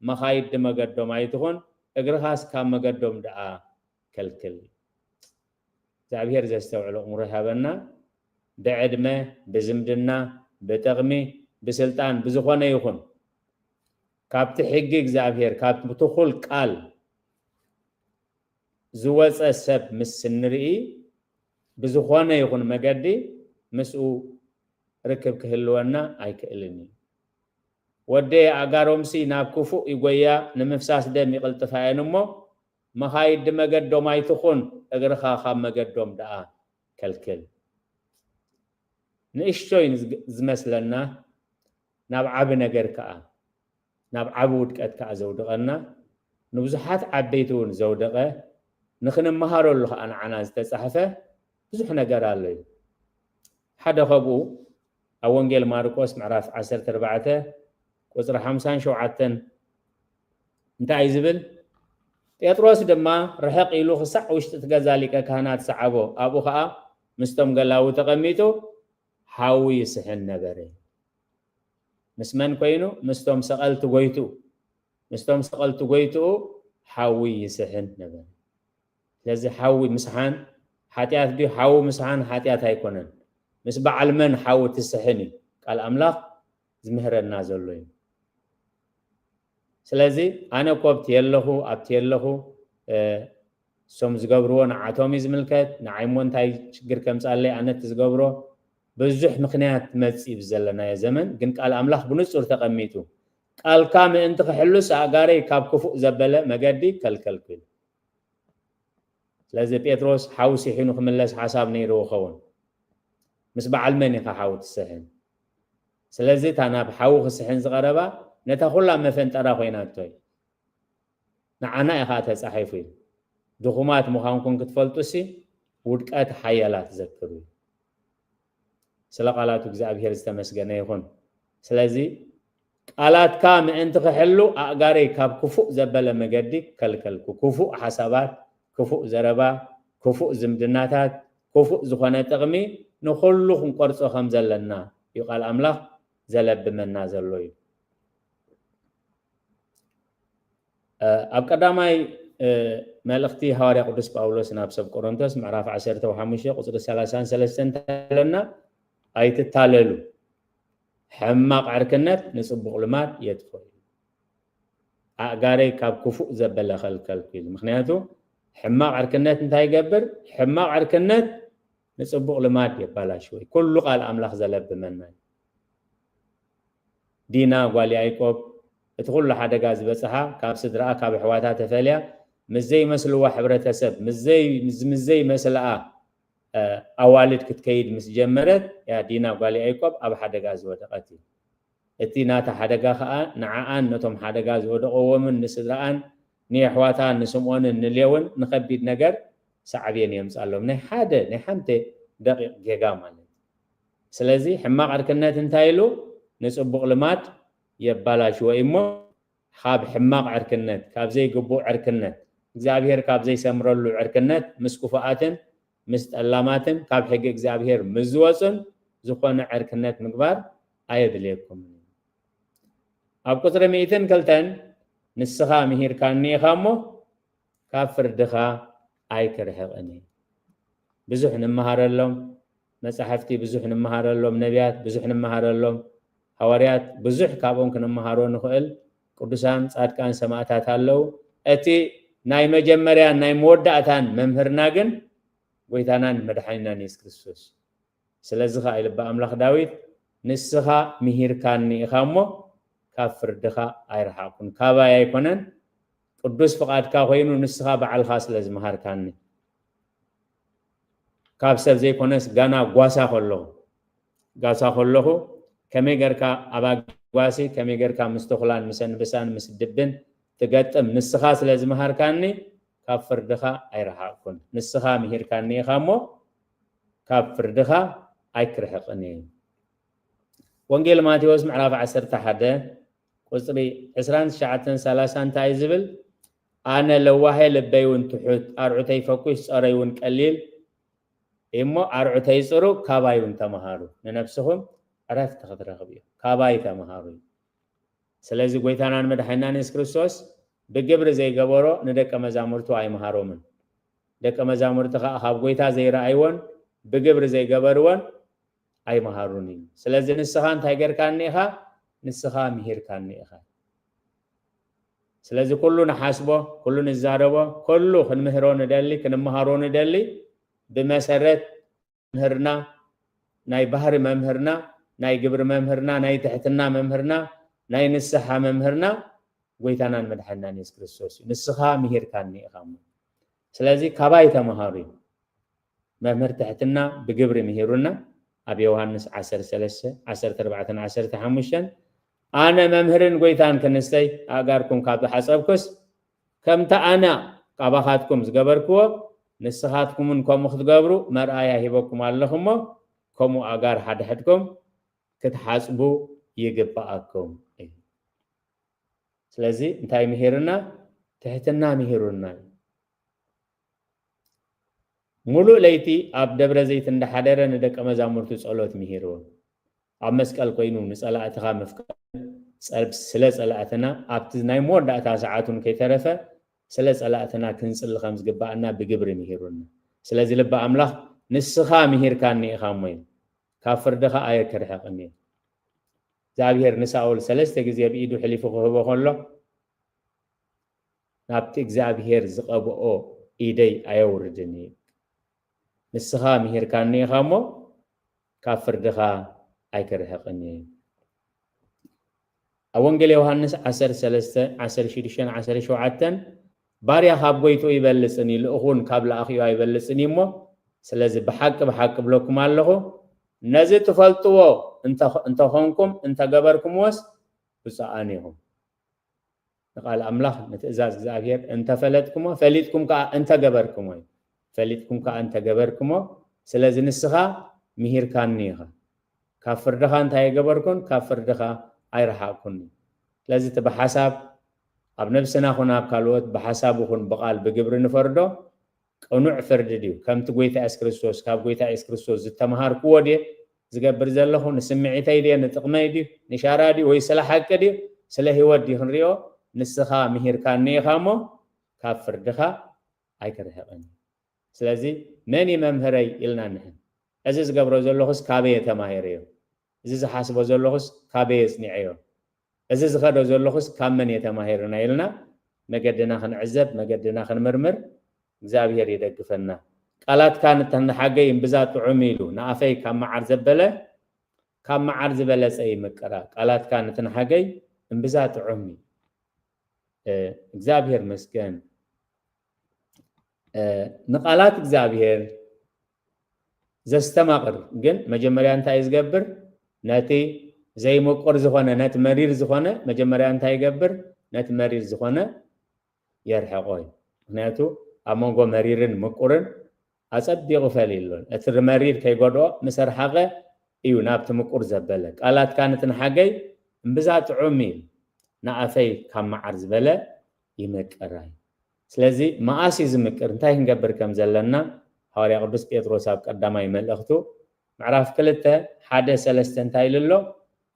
መኻይድ መገዶም ኣይትኹን እግርኻስ ካብ መገዶም ደኣ ከልክል። እግዚኣብሔር ዘስተውዕል ኣእምሮ ይሃበና። ብዕድመ፣ ብዝምድና፣ ብጥቕሚ፣ ብስልጣን፣ ብዝኾነ ይኹን ካብቲ ሕጊ እግዚኣብሔር ካብቲ ትኹል ቃል ዝወፀ ሰብ ምስ እንርኢ ብዝኾነ ይኹን መገዲ ምስኡ ርክብ ክህልወና ኣይክእልን እዩ። ወደ ኣጋሮምሲ ናብ ክፉእ ይጎያ ንምፍሳስ ደም ይቕልጥፋ እየን እሞ መኻይዲ መገዶም ኣይትኹን እግርኻ ካብ መገዶም ደኣ ከልክል። ንእሽቶይ ዝመስለና ናብ ዓቢ ነገር ከኣ ናብ ዓቢ ውድቀት ከኣ ዘውድቐና ንብዙሓት ዓበይቲ እውን ዘውደቐ ንኽንመሃረሉ ከኣ ንዓና ዝተጻሕፈ ብዙሕ ነገር ኣሎ እዩ። ሓደ ኸብኡ ኣብ ወንጌል ማርቆስ ምዕራፍ ዓሰርተ ኣርባዕተ ቁጽሪ ሓምሳን ሸውዓተን እንታይ እዩ ዝብል? ጴጥሮስ ድማ ርሕቕ ኢሉ ክሳዕ ውሽጢ እቲ ገዛ ሊቀ ካህናት ሰዓቦ፣ ኣብኡ ኸኣ ምስቶም ገላዉ ተቐሚጡ ሓዊ ይስሕን ነበረ። ምስ መን ኮይኑ? ምስቶም ሰቐልቲ ጎይትኡ። ምስቶም ሰቐልቲ ጎይትኡ ሓዊ ይስሕን ነበረ። ስለዚ ሓዊ ምስሓን ሓጢኣት ድዩ? ሓዊ ምስሓን ሓጢኣት ኣይኮነን። ምስ በዓል መን ሓዊ ትስሕን እዩ ቃል ኣምላኽ ዝምህረና ዘሎ እዩ። ስለዚ ኣነ እኮ ኣብቲ የለኹ፣ ኣብቲ የለኹ፣ እ፣ እሶም ዝገብርዎ ንዓቶም እዩ ዝምልከት፣ ንዓይ እሞ እንታይ ሽግር ከምጻለይ ኣነ እቲ ዝገብሮ? ብዙሕ ምኽንያት ትመጽእ እዩ ብዘለናዮ ዘመን፣ ግን ቃል ኣምላኽ ብንጹር ተቐሚጡ፣ "ቃልካ ምእንቲ ክሕሉስ ኣእጋረይ ካብ ክፉእ ዘበለ መገዲ ከልከልኩ" ኢሉ። ስለዚ ጴጥሮስ ሓዊ ስሒኑ ክምለስ ሓሳብ ነይርዎ ኸውን። ምስ በዓል መን ኢኻ ሓዊ ትስሕን? ስለዚ እታ ናብ ሓዊ ክስሕን ዝቐረባ ነታ ኩላ መፈንጠራ ኮይናቶ እዩ። ንዓና ኢኻ ተጻሒፉ እዩ። ድኹማት ምዃንኩም ክትፈልጡሲ ውድቀት ሓያላት ዘክሩ እዩ። ስለ ቃላቱ እግዚኣብሔር ዝተመስገነ ይኹን። ስለዚ ቃላትካ ምእንቲ ክሕሉ ኣእጋረይ ካብ ክፉእ ዘበለ መገዲ ከልከልኩ። ክፉእ ሓሳባት፣ ክፉእ ዘረባ፣ ክፉእ ዝምድናታት፣ ክፉእ ዝኾነ ጥቕሚ ንኹሉ ክንቆርጾ ከም ዘለና እዩ ቃል ኣምላኽ ዘለብመና ዘሎ እዩ። እ፣ ኣብ ቀዳማይ፣ እ፣ መልእኽቲ ሃዋርያ ቅዱስ ጳውሎስ ናብ ሰብ ቆሮንቶስ ምዕራፍ ዓሰርተ ሓሙሽተ ቁጽሪ ሰላሳን ሰለስተን እንታይ ኣለና? "ኣይትታለሉ፣ ሕማቕ ዕርክነት ንጽቡቕ ልማድ የጥፍኦ እዩ። ኣእጋረይ ካብ ክፉእ ዘበለ ከልከልኩ" ኢሉ። ምኽንያቱ ሕማቕ ዕርክነት እንታይ ይገብር? ሕማቕ ዕርክነት ንጽቡቕ ልማድ የባላሽዎ እዩ። ኩሉ ቃል ኣምላኽ ዘለብመና እዩ። ዲና ጓል ያዕቆብ እቲ ኩሉ ሓደጋ ዝበጽሓ ካብ ስድራኣ ካብ ኣሕዋታ ተፈልያ ምስ ዘይመስልዋ ሕብረተሰብ ምስ ዘይ-፣ ምስ ዘይመስልኣ፣ እ፣ ኣዋልድ ክትከይድ ምስ ጀመረት እያ ዲና ጓል ያዕቆብ ኣብ ሓደጋ ዝወደቐት እዩ። እቲ ናታ ሓደጋ ኸኣ ንዓኣን ነቶም ሓደጋ ዝወደቐዎምን ንስድራኣን ንየሕዋታን ንስምኦንን ንሌውን ንኸቢድ ነገር ሳዕቤን የምጻሎም። ናይ ሓደ ናይ ሓንቲ ደቂቕ ጌጋ ማለት እዩ። ስለዚ ሕማቕ ዕርክነት እንታይ ኢሉ ንጽቡቕ ልማድ የባላሽዎ እዩ እሞ ካብ ሕማቕ ዕርክነት፣ ካብ ዘይግቡእ ዕርክነት፣ እግዚኣብሔር ካብ ዘይሰምረሉ ዕርክነት ምስ ክፉኣትን ምስ ጠላማትን ካብ ሕጊ እግዚኣብሔር ምስ ዝወጹን ዝኾነ ዕርክነት ምግባር ኣየድልየኩምን እዩ። ኣብ ቁጽሪ ሚእትን ክልተን ንስኻ ምሂርካኒ ኢኻ እሞ ካብ ፍርድኻ ኣይክርሕቕን እየ። ብዙሕ ንምሃረሎም መጻሕፍቲ፣ ብዙሕ ንምሃረሎም ነቢያት፣ ብዙሕ ንምሃረሎም ሃዋርያት፣ ብዙሕ ካብኦም ክንምሃሮ ንኽእል ቅዱሳን ጻድቃን ሰማእታት ኣለዉ። እቲ ናይ መጀመርያን ናይ መወዳእታን መምህርና ግን ጎይታናን መድሓኒናን የሱስ ክርስቶስ። ስለዚ ኸኣ ኢሉ ኣምላኽ ዳዊት፣ "ንስኻ ምሂርካኒ ኢኻ እሞ ካብ ፍርድኻ ኣይረሓቕኩን፣ ካባይ ኣይኮነን፣ ቅዱስ ፍቓድካ ኮይኑ ንስኻ ባዕልኻ ስለ ዝመሃርካኒ፣ ካብ ሰብ ዘይኮነስ ጋና ጓሳ ከለኹ፣ ጓሳ ከለኹ ከመይ ጌርካ ኣብ ኣጓሲ፣ ከመይ ጌርካ ምስ ተኹላን ምስ ኣንበሳን ምስ ድብን ትገጥም ንስኻ ስለ ዝመሃርካኒ ካብ ፍርድኻ ኣይረሓቕኩን። ንስኻ ምሂርካኒ ኢኻ እሞ ካብ ፍርድኻ ኣይክርሕቕን እየ." ወንጌል ማቴዎስ ምዕራፍ ዓሰርተ ሓደ ቁጽሪ ዕስራን ትሽዓተን ሰላሳን እንታይ እዩ ዝብል? "ኣነ ለዋሄ ልበይ እውን ትሑት፣ ኣርዑተይ ፈኲስ፣ ጸረይ እውን ቀሊል እሞ ኣርዑተይ ጽሩ፣ ካባይ እውን ተመሃሩ፣ ንነፍስኹም ዕረፍቲ ክትረኽብ እዩ። ካባይ ተመሃሩ" እዩ። ስለዚ ጎይታናን መድሓኒናን የሱስ ክርስቶስ ብግብሪ ዘይገበሮ ንደቀ መዛሙርቱ ኣይመሃሮምን። ደቀ መዛሙርቲ ኸኣ ካብ ጎይታ ዘይረኣይዎን ብግብሪ ዘይገበርዎን ኣይመሃሩን እዩ። ስለዚ ንስኻ እንታይ ጌርካኒ ኢኻ? ንስኻ ምሂርካኒ ኢኻ። ስለዚ ኩሉ ንሓስቦ፣ ኩሉ ንዛረቦ፣ ኩሉ ክንምህሮ ንደሊ፣ ክንመሃሮ ንደሊ ብመሰረት መምህርና፣ ናይ ባህሪ መምህርና፣ ናይ ግብሪ መምህርና፣ ናይ ትሕትና መምህርና፣ ናይ ንስሓ መምህርና ጎይታናን መድሓኒናን የሱስ ክርስቶስ እዩ። ንስኻ ምሂርካኒ ኢኻ እሞ። ስለዚ ካባይ ተምሃሩ እዩ። መምህር ትሕትና ብግብሪ ምሂሩና። ኣብ ዮሃንስ ዓሰርተ ሰለስተ፣ ዓሰርተ ኣርባዕተን ዓሰርተ ሓሙሽተን፣ "ኣነ መምህርን ጎይታን ክንስተይ ኣእጋርኩም ካብ ዝሓጸብኩስ፣ ከምቲ ኣነ ካባኻትኩም ዝገበርክዎ፣ ንስኻትኩምን ከምኡ ክትገብሩ መርኣያ ሂበኩም ኣለኹ እሞ፣ ከምኡ ኣእጋር ሓድሕድኩም ክትሓጽቡ ይግብኣኩም" እዩ። ስለዚ እንታይ ምሂርና? ትሕትና ምሂሩና እዩ። ሙሉእ ለይቲ ኣብ ደብረ ዘይት እንዳሓደረ ንደቀ መዛሙርቱ ጸሎት ምሂርዎም። ኣብ መስቀል ኮይኑ ንጸላእትኻ ምፍቃድ፣ ጸብ-፣ ስለ ጸላእትና ኣብቲ ናይ መወዳእታ ሰዓት እውን ከይተረፈ ስለ ጸላእትና ክንጽሊ ከም ዝግባኣና ብግብሪ ምሂሩና። ስለዚ ልቢ ኣምላኽ ንስኻ ምሂርካኒ ኢኻ እሞ እዩ፣ ካብ ፍርድኻ ኣየ ክርሕቕን እየ። እግዚኣብሔር ንሳኦል ሰለስተ ግዜ ብኢዱ ሕሊፉ ክህቦ ከሎ ናብቲ እግዚኣብሔር ዝቐብኦ ኢደይ ኣየውርድን እዩ። ንስኻ ምሂርካኒ ኢኻ እሞ ካብ ፍርድኻ ኣይክርሕቕን እየ። ኣብ ወንጌል ዮሃንስ ዓሰርተ ሰለስተ፣ ዓሰርተ ሽዱሽተ፣ ዓሰርተ ሸውዓተ፣ ባርያ ካብ ጎይትኡ ይበልጽን እዩ፣ ልኡኹን ካብ ለኣኺኡ ኣይበልጽን እዩ እሞ፣ ስለዚ ብሓቂ ብሓቂ እብለኩም ኣለኹ፣ ነዚ ትፈልጥዎ እንተ-፣ እንተኾንኩም እንተገበርኩምዎስ ብፁዓን ኢኹም። ንቃል ኣምላኽ ንትእዛዝ እግዚኣብሔር እንተፈለጥኩሞ፣ ፈሊጥኩም ከኣ እንተገበርኩሞ እዩ። ፈሊጥኩም ከኣ እንተገበርኩሞ፣ ስለዚ ንስኻ ምሂርካኒ ኢኻ። ካብ ፍርድኻ እንታይ ኣይገበርኩን፣ ካብ ፍርድኻ ኣይረሓቕኩን። ስለዚ እቲ ብሓሳብ ኣብ ነብስና ኹን ኣብ ካልኦት ብሓሳብ ኹን ብቓል ብግብሪ ንፈርዶ ቅኑዕ ፍርዲ ድዩ? ከምቲ ጎይታ የሱስ ክርስቶስ፣ ካብ ጎይታ የሱስ ክርስቶስ ዝተምሃርክዎ ድየ ዝገብር ዘለኹ? ንስምዒተይ ድየ? ንጥቕመይ ድዩ? ንሻራ ድዩ? ወይ ስለ ሓቂ ድዩ? ስለ ህይወት ድዩ ክንሪኦ? ንስኻ ምሂርካኒ ኢኻ እሞ ካብ ፍርድኻ ኣይክርሕቕን። ስለዚ መን እዩ መምህረይ ኢልና ንሕን። እዚ ዝገብሮ ዘለኹስ ካበይ እየ ተማሂረዮ? እዚ ዝሓስቦ ዘለኹስ ካበይ እየ ጽኒዐዮ? እዚ ዝኸዶ ዘለኹስ ካብ መን እየ ተማሂርና ኢልና መገድና ክንዕዘብ፣ መገድና ክንምርምር እግዚኣብሔር ይደግፈና። ቃላትካ ንተንሓገይ እምብዛ ጥዑም ኢሉ ንኣፈይ ካብ መዓር ዘበለ ካብ መዓር ዝበለጸ ይምቅራ። ቃላትካ ንትንሓገይ እምብዛ ጥዑም እዩ። እ፣ እግዚኣብሔር መስገን። እ፣ ንቃላት እግዚኣብሔር ዘስተማቕር ግን መጀመርያ እንታይ እዩ ዝገብር? ነቲ ዘይምቁር ዝኾነ፣ ነቲ መሪር ዝኾነ መጀመርያ እንታይ ይገብር? ነቲ መሪር ዝኾነ የርሕቆ እዩ። ምክንያቱ ኣብ መንጎ መሪርን ምቁርን ኣጸቢቑ ፈልዩ ኣሎ። እቲ መሪር ከይጎድኦ ምስ ኣርሓቐ እዩ ናብቲ ምቁር ዘበለ። ቃላትካ ንትንሓገይ እምብዛ ጥዑም እዩ፣ ንኣፈይ ካብ መዓር ዝበለ ይምቅር እዩ። ስለዚ መኣስ እዩ ዝምቅር? እንታይ ክንገብር ከም ዘለና ሃዋርያ ቅዱስ ጴጥሮስ ኣብ ቀዳማይ መልእኽቱ ምዕራፍ ክልተ ሓደ ሰለስተ እንታይ ኢሉ ኣሎ?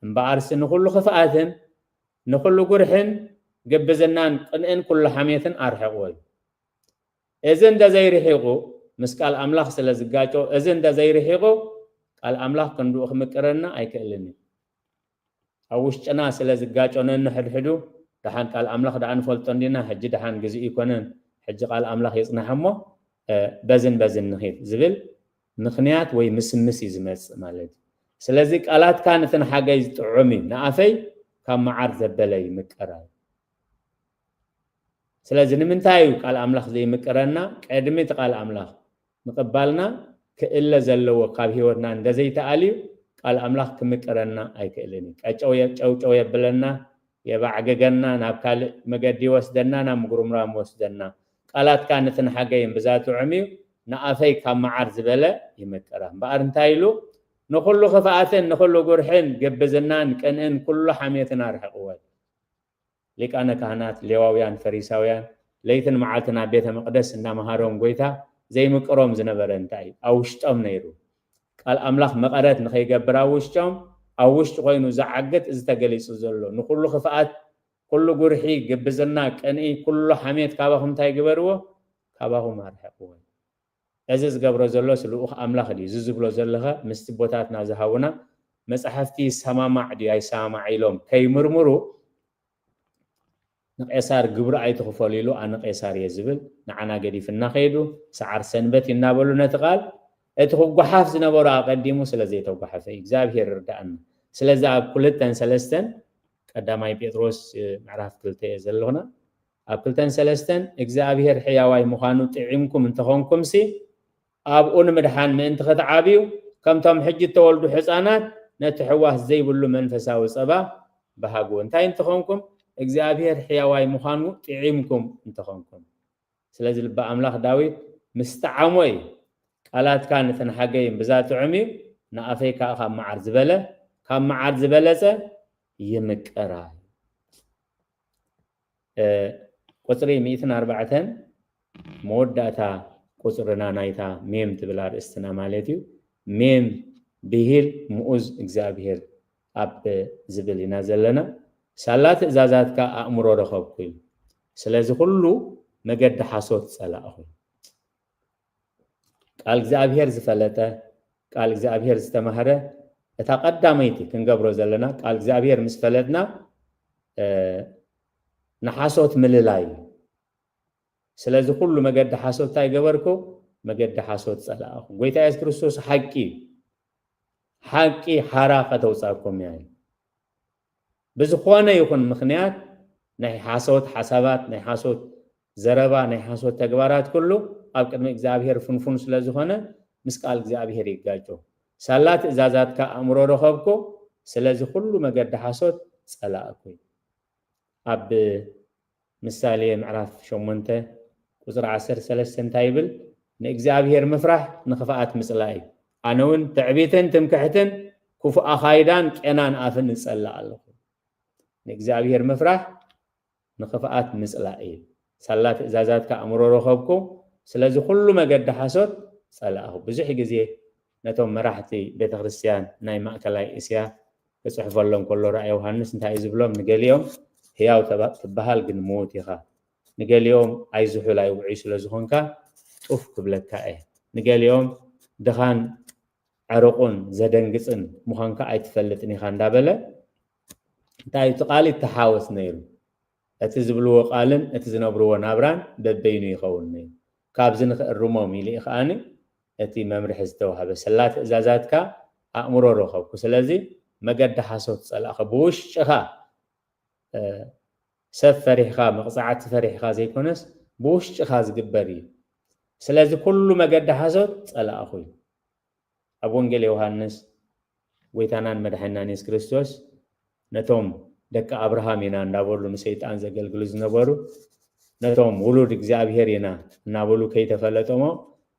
እምበኣርሲ ንኹሉ ክፍኣትን ንኹሉ ጉርሕን ግብዝናን ቅንእን ኩሉ ሓሜትን ኣርሕቕዎ እዩ። እዚ እንተዘይርሒቑ፣ ምስ ቃል ኣምላኽ ስለ ዝጋጮ፣ እዚ እንተዘይርሒቑ፣ ቃል ኣምላኽ ክንድኡ ክምቅረና ኣይክእልን እዩ። ኣብ ውሽጥና ስለ ዝጋጮ ነንሕድሕዱ፣ ደሓን ቃል ኣምላኽ ደኣ ንፈልጦ እንዲና፣ ሕጂ ደሓን ግዜኡ ኣይኮነን፣ ሕጂ ቃል ኣምላኽ ይጽናሕ እሞ፣ እ፣ በዝን በዝን ንኺድ ዝብል ምኽንያት ወይ ምስምስ እዩ ዝመጽእ ማለት እዩ። ስለዚ ቃላትካ ንትንሓገይ ጥዑም እዩ፣ ንኣፈይ ካብ መዓር ዘበለ ይምቀራ እዩ። ስለዚ ንምንታይ እዩ ቃል ኣምላኽ ዘይምቅረና? ቅድሚ እቲ ቃል ኣምላኽ ምቕባልና ክእለ ዘለዎ ካብ ህይወትና እንተዘይተኣልዩ ቃል ኣምላኽ ክምቅረና ኣይክእልን እዩ። ቀጨው የ-፣ ጨውጨው የብለና፣ የባዕግገና፣ ናብ ካልእ መገዲ ይወስደና፣ ናብ ምጉርምራም ይወስደና። ቃላትካ ንትንሓገይ እምብዛ ጥዑም እዩ፣ ንኣፈይ ካብ መዓር ዝበለ ይምቅራ። እምበኣር እንታይ ኢሉ? ንኹሉ ክፍኣትን ንኹሉ ጉርሕን ግብዝናን ቅንእን ኩሉ ሓሜትን ኣርሕቕዎ። ሊቃነ ካህናት፣ ሌዋውያን፣ ፈሪሳውያን ለይትን መዓልትን ኣብ ቤተ መቕደስ እናመሃሮም ጎይታ ዘይምቅሮም ዝነበረ እንታይ እዩ? ኣብ ውሽጦም ነይሩ። ቃል ኣምላኽ መቐረት ንኸይገብር ኣብ ውሽጦም፣ ኣብ ውሽጢ ኮይኑ ዝዓግት እዚ ተገሊጹ ዘሎ። ንኹሉ ክፍኣት፣ ኩሉ ጉርሒ፣ ግብዝና፣ ቅንኢ፣ ኩሉ ሓሜት ካባኹም እንታይ ግበርዎ? ካባኹም ኣርሕቕዎ። እዚ ዝገብሮ ዘሎስ ልኡኽ ኣምላኽ ድዩ? እዚ ዝብሎ ዘለኸ ምስቲ ኣቦታትና ዝሃቡና መጻሕፍቲ ይሰማማዕ ድዩ ኣይሰማማዕ ኢሎም ከይምርምሩ ንቄሳር ግብሪ ኣይትኽፈሉ ኢሉ ኣነ ቄሳር እየ ዝብል ንዓና ገዲፍና ከይዱ ሰዓር ሰንበት እናበሉ ነቲ ቃል እቲ ክጓሓፍ ዝነበሮ ኣቐዲሙ ስለ ዘይተጓሓፈ እዩ። እግዚኣብሔር ይርዳእና። ስለዚ ኣብ ክልተን ሰለስተን ቀዳማይ ጴጥሮስ፣ እ፣ ምዕራፍ ክልተ እየ ዘለኹና። ኣብ ክልተን ሰለስተን እግዚኣብሔር ሕያዋይ ምዃኑ ጥዒምኩም እንተኾንኩምሲ ኣብኡ ንምድሓን ምእንቲ ክትዓብዩ ከምቶም ሕጂ እተወልዱ ሕፃናት ነቲ ሕዋስ ዘይብሉ መንፈሳዊ ጸባ በሃግዎ። እንታይ እንተኾንኩም እግዚኣብሔር ሕያዋይ ምዃኑ ጥዒምኩም እንተኾንኩም። ስለዚ ልቢ ኣምላኽ ዳዊት ምስ ጠዓሞ እዩ ቃላትካ ንትንሓገይ እምብዛ ጥዑም እዩ ንኣፈይ ከዓ ካብ መዓር ዝበለ ካብ መዓር ዝበለጸ ይምቀራ። እ፣ ቁፅሪ ሚእትን ኣርባዕተን መወዳእታ ቁፅርና ናይታ ሜም ትብል ኣርእስትና ማለት እዩ። ሜም ብሂል ምኡዝ እግዚኣብሔር ኣብ ዝብል ኢና ዘለና። ሳላ ትእዛዛትካ ኣእምሮ ረኸብኩ እዩ። ስለዚ ኩሉ መገዲ ሓሶት ጸላእኹ። ቃል እግዚኣብሔር ዝፈለጠ፣ ቃል እግዚኣብሔር ዝተማህረ፣ እታ ቀዳመይቲ ክንገብሮ ዘለና፣ ቃል እግዚኣብሔር ምስ ፈለጥና፣ እ፣ ንሓሶት ምልላይ እዩ። ስለዚ ኩሉ መገዲ ሓሶት እንታይ ገበርኩ? መገዲ ሓሶት ጸላእኹ። ጎይታ የሱስ ክርስቶስ ሓቂ እዩ። ሓቂ ሓራ ከተውጻእኩም እያ። ብዝኾነ ይኹን ምኽንያት ናይ ሓሶት ሓሳባት፣ ናይ ሓሶት ዘረባ፣ ናይ ሓሶት ተግባራት ኩሉ ኣብ ቅድሚ እግዚኣብሔር ፍንፉን ስለ ዝኾነ ምስ ቃል እግዚኣብሔር ይጋጮ። ሳላ ትእዛዛትካ ኣእምሮ ረኸብኩ፣ ስለዚ ኩሉ መገዲ ሓሶት ጸላእኩ። ኣብ ምሳሌ ምዕራፍ ሸሞንተ ቁጽሪ ዓሰርተ ሰለስተ እንታይ ይብል? ንእግዚኣብሔር ምፍራሕ ንኽፍኣት ምጽላእ እዩ። ኣነ እውን ትዕቢትን ትምክሕትን ክፉእ ኣኻይዳን ቄናን ኣፍን እጸልእ ኣለኹ። ንእግዚኣብሔር ምፍራሕ ንኽፍኣት ምጽላእ እዩ። ሳላ ትእዛዛትካ ኣእምሮ ረኸብኩ፣ ስለዚ ኩሉ መገዲ ሓሶት ጸላእኹ። ብዙሕ ግዜ ነቶም መራሕቲ ቤተ ክርስቲያን ናይ ማእከላይ እስያ ክጽሕፈሎም ከሎ ራእይ ዮሃንስ እንታይ እዩ ዝብሎም? ንገሊኦም ህያው ተባ-፣ ትበሃል ግን ምዉት ኢኻ፣ ንገሊኦም ኣይዝሑል ኣይውዑይ ስለ ዝኾንካ ጡፍ ክብለካ እየ፣ ንገሊኦም ድኻን ዕሩቕን ዘደንግጽን ምዃንካ ኣይትፈልጥን ኢኻ እንዳበለ እንታይ እቲ ቃል ይተሓወስ ነይሩ። እቲ ዝብልዎ ቃልን እቲ ዝነብርዎ ናብራን በበይኑ ይኸውን ነይሩ። ካብዚ ንኽእርሞም ኢሉ እዩ ከኣኒ እቲ መምርሒ ዝተዋህበ። ሰላ ትእዛዛትካ ኣእምሮ ረኸብኩ። ስለዚ መገዲ ሓሶት ጸላእኸ። ብውሽጥኻ፣ እ፣ ሰብ ፈሪሕኻ፣ መቕጻዕቲ ፈሪሕኻ ዘይኮነስ ብውሽጥኻ ዝግበር እዩ። ስለዚ ኩሉ መገዲ ሓሶት ጸላእኹ እዩ። ኣብ ወንጌል ዮሃንስ ጎይታናን መድሓኒናን የሱስ ክርስቶስ ነቶም ደቂ ኣብርሃም ኢና እንዳበሉ ንሰይጣን ዘገልግሉ ዝነበሩ፣ ነቶም ውሉድ እግዚኣብሔር ኢና እናበሉ ከይተፈለጦሞ-፣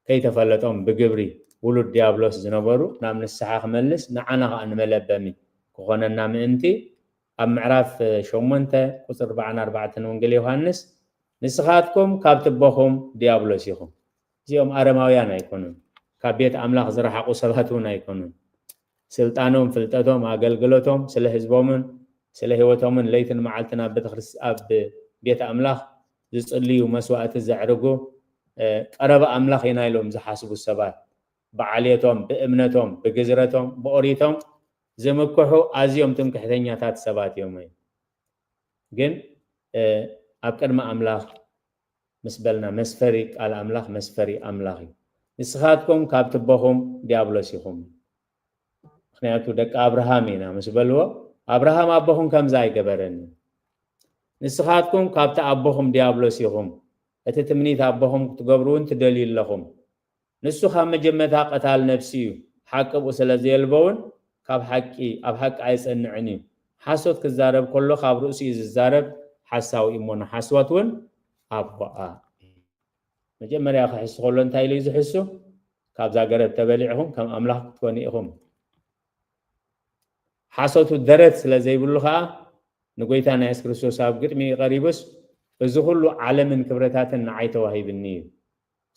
ከይተፈለጦም ብግብሪ ውሉድ ዲያብሎስ ዝነበሩ ናብ ንስሓ ክመልስ ንዓና ኸኣ ንመለበሚ ክኾነና ምእንቲ ኣብ ምዕራፍ ሸሞንተ ቁጽሪ ኣርባዓን ኣርባዕተን ወንጌል ዮሃንስ ንስኻትኩም ካብ ትቦኹም ዲያብሎስ ኢኹም። እዚኦም ኣረማውያን ኣይኮኑን። ካብ ቤት ኣምላኽ ዝረሓቑ ሰባት እውን ኣይኮኑን። ስልጣኖም፣ ፍልጠቶም፣ ኣገልግሎቶም ስለ ህዝቦምን ስለ ህይወቶምን ለይትን መዓልትን ኣብ ቤተክርስ-፣ ኣብ ቤት ኣምላኽ ዝጽልዩ፣ መስዋእቲ ዘዕርጉ፣ እ፣ ቀረባ ኣምላኽ ኢና ኢሎም ዝሓስቡ ሰባት፣ ብዓልየቶም፣ ብእምነቶም፣ ብግዝረቶም፣ ብኦሪቶም ዝምክሑ ኣዝዮም ትምክሕተኛታት ሰባት እዮም። ግን፣ እ፣ ኣብ ቅድሚ ኣምላኽ ምስ በልና፣ መስፈሪ ቃል ኣምላኽ መስፈሪ ኣምላኽ እዩ። ንስኻትኩም ካብ ትቦኹም ዲያብሎስ ኢኹም። ምኽንያቱ ደቂ ኣብርሃም ኢና ምስ በልዎ፣ ኣብርሃም ኣቦኹም ከምዚ ኣይገበረን እዩ። ንስኻትኩም ካብቲ ኣቦኹም ዲያብሎስ ኢኹም። እቲ ትምኒት ኣቦኹም ክትገብሩ እውን ትደልዩ ኣለኹም። ንሱ ካብ መጀመርታ ቀታል ነፍሲ እዩ። ሓቂ ብኡ ስለ ዘየልቦ እውን ካብ ሓቂ፣ ኣብ ሓቂ ኣይጸንዕን እዩ። ሓሶት ክዛረብ ከሎ ካብ ርእሱ እዩ ዝዛረብ፣ ሓሳዊ እዩ እሞ ንሓስወት እውን ኣቦኣ እዩ። መጀመርያ ክሕሱ ከሎ እንታይ ኢሉ እዩ ዝሕሱ? ካብዛ ገረብ ተበሊዕኹም ከም ኣምላኽ ክትኮኑ ኢኹም። ሓሶቱ ደረት ስለ ዘይብሉ ኸኣ ንጎይታ ናይ የሱስ ክርስቶስ ኣብ ግጥሚ ቀሪቡስ፣ እዚ ኩሉ ዓለምን ክብረታትን ንዓይ ተዋሂብኒ እዩ።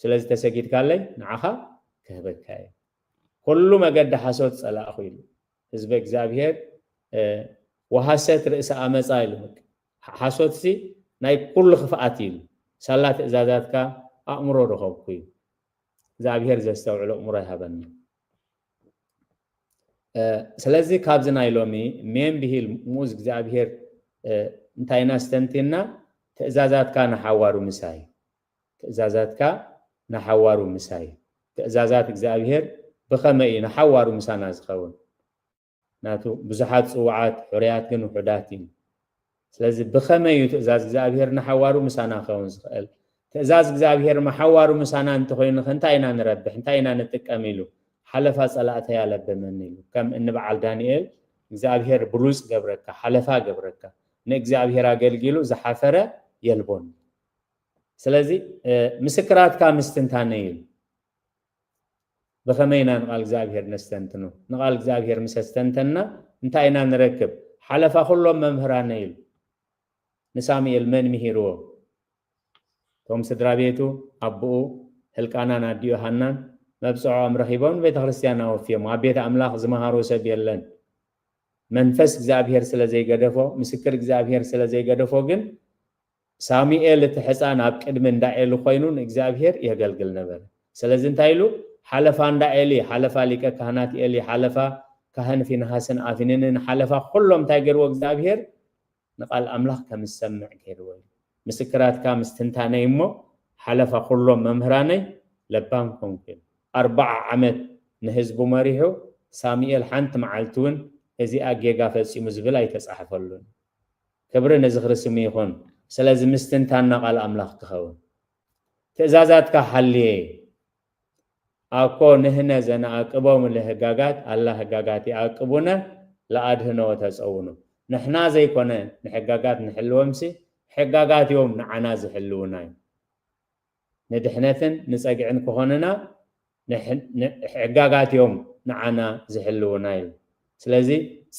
ስለዚ ተሰጊድካለይ ንዓኻ ክህበካ እየ። ኩሉ መገዲ ሓሶት ጸላእኹ ኢሉ። ህዝበ እግዚኣብሔር፣ እ፣ ወሐሰት ርእሰ ዓመጻ ኢሉ። ሓሶትሲ ናይ ኩሉ ክፍኣት እዩ ኢሉ። ሳላ ትእዛዛትካ ኣእምሮ ረኸብኩ እዩ። እግዚኣብሔር ዘስተውዕሎ ኣእምሮ ይሃበና። እ፣ ስለዚ ካብዚ ናይ ሎሚ ሜን ብሂል ሙዝ እግዚኣብሔር፣ እ፣ እንታይ ኢና ስተንቲና? ትእዛዛትካ ንሓዋሩ ምሳይ። ትእዛዛትካ ንሓዋሩ ምሳይ። ትእዛዛት እግዚኣብሔር ብኸመይ እዩ ንሓዋሩ ምሳና ዝኸውን? ናቱ ብዙሓት ጽዋዓት፣ ሕሩያት ግን ውሑዳት እዩ። ስለዚ ብኸመይ እዩ ትእዛዝ እግዚኣብሔር ንሓዋሩ ምሳና ክኸውን ዝኽእል? ትእዛዝ እግዚኣብሔር ንሓዋሩ ምሳና እንተኾይኑ ከ እንታይ ኢና ንረብሕ? እንታይ ኢና ንጥቀም? ኢሉ ሓለፋ ጸላእተይ ኣለበመኒ ኢሉ። ከም እኒ በዓል ዳንኤል እግዚኣብሔር ብሉጽ ገብረካ፣ ሓለፋ ገብረካ። ንእግዚኣብሔር ኣገልጊሉ ዝሓፈረ የልቦን። ስለዚ፣ እ፣ ምስክራትካ ምስትንታነይ ኢሉ። ብኸመይ ኢና ንቓል እግዚኣብሔር ነስተንትኖ? ንቓል እግዚኣብሔር ምስ ኣስተንተንና እንታይ ኢና ንረክብ? ሓለፋ ኩሎም መምህራነ ኢሉ ንሳሙኤል መን ምሂርዎ? እቶም ስድራ ቤቱ፣ ኣቦኡ ህልቃናን ኣዲኡ ሃናን መብጽዖኦም ረኺቦም ንቤተ ክርስቲያን ኣወፍዮም። ኣብ ቤት ኣምላኽ ዝመሃሮ ሰብ የለን። መንፈስ እግዚኣብሔር ስለ ዘይገደፎ፣ ምስክር እግዚኣብሔር ስለ ዘይገደፎ ግን ሳሙኤል እቲ ሕፃን ኣብ ቅድሚ እንዳ ኤሊ ኮይኑ ንእግዚኣብሔር የገልግል ነበረ። ስለዚ እንታይ ኢሉ? ሓለፋ እንዳ ኤሊ፣ ሓለፋ ሊቀ ካህናት ኤሊ፣ ሓለፋ ካህን ፊንሃስን ኣፍኒንን፣ ሓለፋ ኩሎም እንታይ ገይርዎ እግዚኣብሔር? ንቃል ኣምላኽ ከም ዝሰምዕ ገይርዎ እዩ። ምስክራትካ ምስትንታነይ እሞ ሓለፋ ኩሎም መምህራነይ ለባም ኮንኩ ኢሉ። ኣርባዓ ዓመት ንህዝቡ መሪሑ፣ ሳሙኤል ሓንቲ መዓልቲ እውን እዚኣ ጌጋ ፈጺሙ ዝብል ኣይተጻሕፈሉን። ክብሪ ነዝኽሪ ስሙ ይኹን። ስለዚ ምስትንታና ቃል ኣምላኽ ክኸውን። ትእዛዛትካ ሓልየ። ኣኮ ንህነ ዘነኣቅቦም ለህጋጋት ኣላ ህጋጋት ይኣቅቡነ ለኣድህነዎ ተጸውኑ። ንሕና ዘይኮነ ንሕጋጋት ንሕልወምሲ ሕጋጋት እዮም ንዓና ዝሕልውና እዩ። ንድሕነትን ንጸግዕን ክኾንና ንሕ-፣ ን-፣ ሕጋጋት እዮም ንዓና ዝሕልውና እዩ። ስለዚ